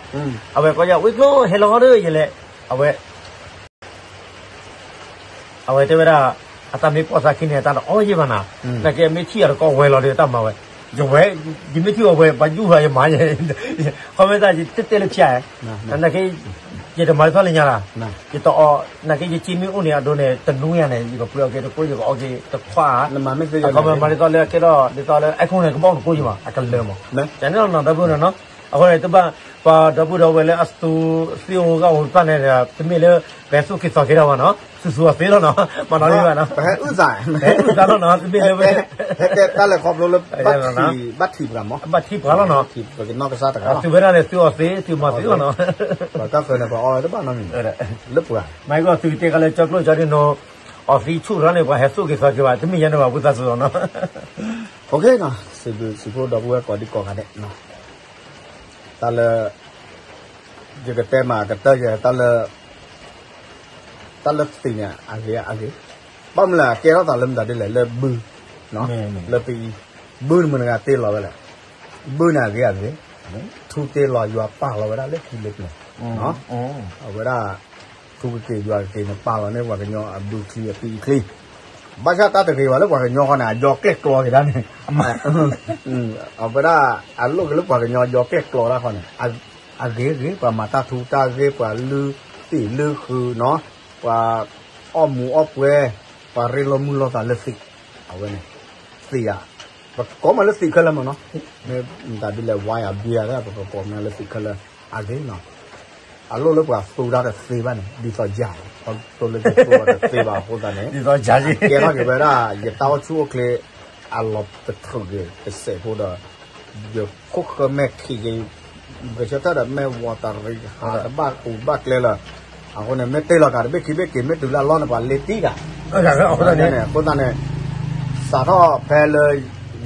အဝဲကီယၤဝံကျိဟဲလီၤဟီဒီး ယလဲၤ, အဝဲ အဝဲတဲဝဲဒၣ် အတၢ်မ့ၢ်ပိာ်သးခံန့ၣ် အတၢ်တအီၣ်ယဲၢ်ဘၣ်နၤ, နာ်က့အမ့ၢ်ထံၣ်အီၤတကီၢ်ဝဲလီၤဒီးတၢ်မၤဝဲ, ယဝဲ, ယမ့ၢ်ထံၣ်အီၤဝဲ ပှၤယူၢ်ဘၣ်ယမၤယဲၢ်, ခီမ့ၢ်တၢ်ယတတဲလၢဖျါ, နာ်က့, ယတမၤဒ်သိးလၢညါလၢ်, ယတအီၣ်, နာ်က့ယစ့မ့ၢ်အိၣ်န့ၣ် အဒိန့ၣ် တနူယၤန့ၣ် ယကပှ့ၤအီၤက့ၤတကိး ယကအီၣ်က့ၤတခွါ, ခီမ့ၢ်မၤဒ်သိးလၢအကဲထီၣ် ဒ်သိးလၢအဲခိၣ်န့ၣ် ကဘၣ်အိၣ်တကိးယမး အကလၢာ်မး, ယၤန့ၣ်လီၤနီၤ ဒီပုၢ်ဒီဝဲၢ်နီၤ, အဃိန့ၣ် တဘၣ် ပှၤဒီပုၢ်ဒီဝဲၢ်လၢအစတူးသ့အိၣ်ဂၢ်အိၣ်တဖၣ်န့ၣ်ဒီး တမ့ၢ်လၢ ပဟဲသူၣ်က့ၤသီက့ၤတၢ်ဘၣ်နီၤ, သူသူအီၤသ့လီၤနီၤ, မၤနီၤလံဘၣ်နီၤ, ပဟဲအုၣ်သး, ပဟဲအုၣ်သးလီၤနီၤ, တမ့ၢ်လၢ ဟဲတဲတၢ်လဲၤခီဖျိလၢ ဘၣ်ထံၣ်ပှၤမး, ဘၣ်ထံၣ်ပှၤလီၤနီၤ, ပကနီၢ်ကစၢ်တဂၤလီၤ, သုဝဲဒၣ်န့ၣ် သုအီၤသ့ သုမၤသ့လီၤနီၤ, ပှၤတၢ်ဃၢၤန့ၣ် ပှၤအီၣ်ဝဲတဘၣ်နီတမံၤ, လၢပှၤ, မၤကီၢ်သုကတဲကလၢကၠီကျိၣ်ကၠီဒုးနိး, အီၤသံဆူၣ်ရၢန့ၣ် ပှၤဟဲသူၣ်က့ၤသီက့ၤဘၣ် တမ့ၢ်ယဲန့ၣ်ဘၣ် ဝံသးစူၤလီၤနီၤ. နီၤ, စံးဘျုးစံးဖှိၣ်ဒီပုၢ်ဝဲၢ်ကိးဒံကိးဂၤဒဲး, တၢ်လၢ ယကတဲမးကတၢၢ်ယဲ တၢ်လၢ တၢ်လၢသံးန့ၣ် အဂ့ၤအဂ့ၤ, ဘၣ်မနုၤလဲၣ် အကဲထီၣ်သးလၢမတၤဒ်လဲၣ် လၢဘု, လၢပအံၤ, ဘုန့ၣ်မတၤတဂၤတ့လီၤဝဲလဲၣ်, ဘုန့ၣ်အဂ့ၤအဂ့ၤ, ထူတ့လီၤယွၤပာ်လီၤဝဲဒၣ်လၢခံလၢပျၢၤ, အဝဲဒၣ် ထူကက့ၤယွၤကက့ၤန့ၣ် ပာ်လီၤန့ၢ်ပှၤကညီအဘုချံအပအံၤချံ, ဘၣ်ဆၣ်တၢ်တဂ့ၤဘၣ်လၢပှၤကညီဃီန့ၣ် အယီၤကျဲၣ်ကျီက့ၤဒၣ်န့ၣ် အဝဲဒၣ် အလိၣ်က့ၤလၢပှၤကညီယီၤကျဲၣ်ကျီတၢ်ဃီန့ၣ်, အဂ့ၤဂ့ၤ ပှၤမၤတၢ်ထူတၢ်ဂ့ၤ ပှၤလုၢ်သံးလုၢ်ဃုာ်နီၤ, ပှၤအီၣ်မူးအီၣ်ပွဲ, ပှၤရ့လိာ်မုာ်လိာ်သးလၢသံး, အဝဲန့ၣ် သံးဧါ, ပကိးမးလၢသံးခဲလၢာ်မးနီၤ, မ့ၢ်တၢ်ဒ်လဲၣ် ဝါယၤဘံယၤ ပကကိးမးလၢသံးခဲလၢာ်, အဂ့ၤနီၤ အလိၣ်လၢပှၤသူတၢ်တသ့ဘၣ်န့ၣ် ဒ်သိးယၤ, ပှၤသူလၢယသူတသ့ဘၣ်အဃိသတးန့ၣ်, ကဲထီၣ်က့ၤဝဲဒၣ် ယတၢ်အိၣ်ဆူၣ်အိၣ်ချ့ အလီၤပတြူာ်က့ၤတစဲးဖိဒီး, ယခိၣ်ဃၢမဲာ်ခံးက့ၤ, ဂဲၤဆၢထၢၣ်ဒီးမဲာ်ဝီၤတရံးဟးတဘၣ်ကူဘၣ်ကျဲလၢာ်, အဃိန့ၣ် မ့ၢ်တ့ၢ်လီၤကးတဘ့ၣ်ခံဘ့ၣ်က့ၤ မ့ၢ်တုၤလၢအလီၢ်န့ၣ် ပှၤလ့တံၢ်တၢ် အဃိသတးန့ၣ်, စးထီၣ်ဖဲလၢ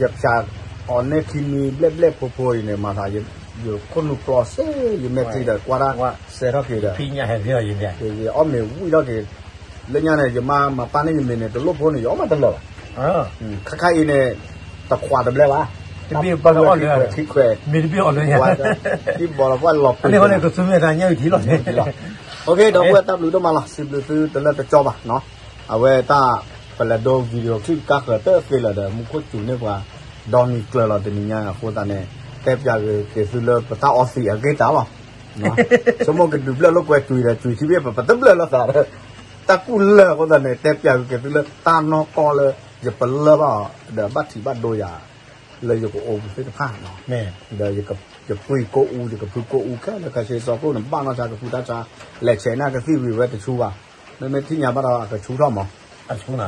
ယဖၠးအီၤန့ၢ်ခံနွံဘျဲၣ်ဘျဲၣ်ဖိဖိအံၤန့ၣ် မၤသး ယခိၣ်နူာ်ပျီစ့ ယမဲာ်ချံဒီးကွၢ်တၢ် စဲထီၣ်က့ၤဒီး, ယအီၣ်မ့ၤဝံၣ်ထီၣ်က့ၤ, လၢညါန့ၣ် ယမါမၤပာ်န့ၢ်ယမ့ၤန့ၣ် တလိၣ်ဖိန့ၣ် ယအီၣ်မးတလၢာ်ဘၣ်, ခါခါအံၤန့ၣ် တခွးတဘျဲၣ်ဘၣ်, တဘ့ၣ်ပှၤလၢအီၣ်လၢ, မ့ၤတဘ့ၣ်အီၣ်လၢညါ, ဘီလီၤပှၢ်လီၤပှၢ်, ဒီပုၢ်ဝဲၢ်တၢ်ဘျုးဒိၣ်မးလီၤ စံးဘျုးသုတလၢာ်တကၠီဘၣ်, အဝဲတၢ်ပလဲၤဒိ video clip ကါဃၢၤတသ့လၢၤဒီး မူခိၣ်စူၤန့ၢ်ပှၤ ဒီနံၤကျၢၤလီၤတနံၤညါအဃိသတးန့ၣ်, တဲပၠးဂ့ၤက့ၤသုလၢပတၢ်အီသံးအဂ့ၢ်တၢ်လီၤ, ဆိကမိၣ်ကဒုးဘျၢၣ်လိာ်ကွဲစူၤဒီး စူၤထံဘ့ၣ် ပတဘျၢၣ်လိာ်သးဒီး, တၢ်ကူၣ်လၢာ်အဃိသတးန့ၣ် တဲပၠးဂ့ၤက့ၤသုလၢတၢ်နီၢ်ကီၢ်လၢ ယပလၢၢ်ဘၣ်အီၤ ဒီးဘၣ်ထံးဘၣ်ဒိယၤ လၢယကအိၣ်ပူၤသ့ၣ်တဖၣ်, ဒီးယပှ့ၤကိးအူ ယကဖုကိးအူခဲလၢာ်ခဲဆ့ စီၤကိၣ်န့ၣ် ဘၣ်နီၢ်ဆါကဖုတၢ်ဆါ, လဲၤဆဲးန့ၢ်ကသံၣ်ဝံၤဝဲတဆူဘၣ်, မ့မ့ၢ်ထံၣ်ညါဘၣ်ဒီးအကဆူထီၣ်မး,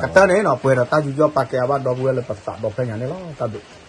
ကတၢၢ်န့ၣ်နီၤ ပှဲၤဒီးတၢ်ယူးယီၣ်ပာ်ကဲအဘၣ်ဒီပုၢ်ဝဲၢ်လၢပသးဒီဖျၢၣ်ညါန့ၣ်လီၤ တၢ်ဘျုး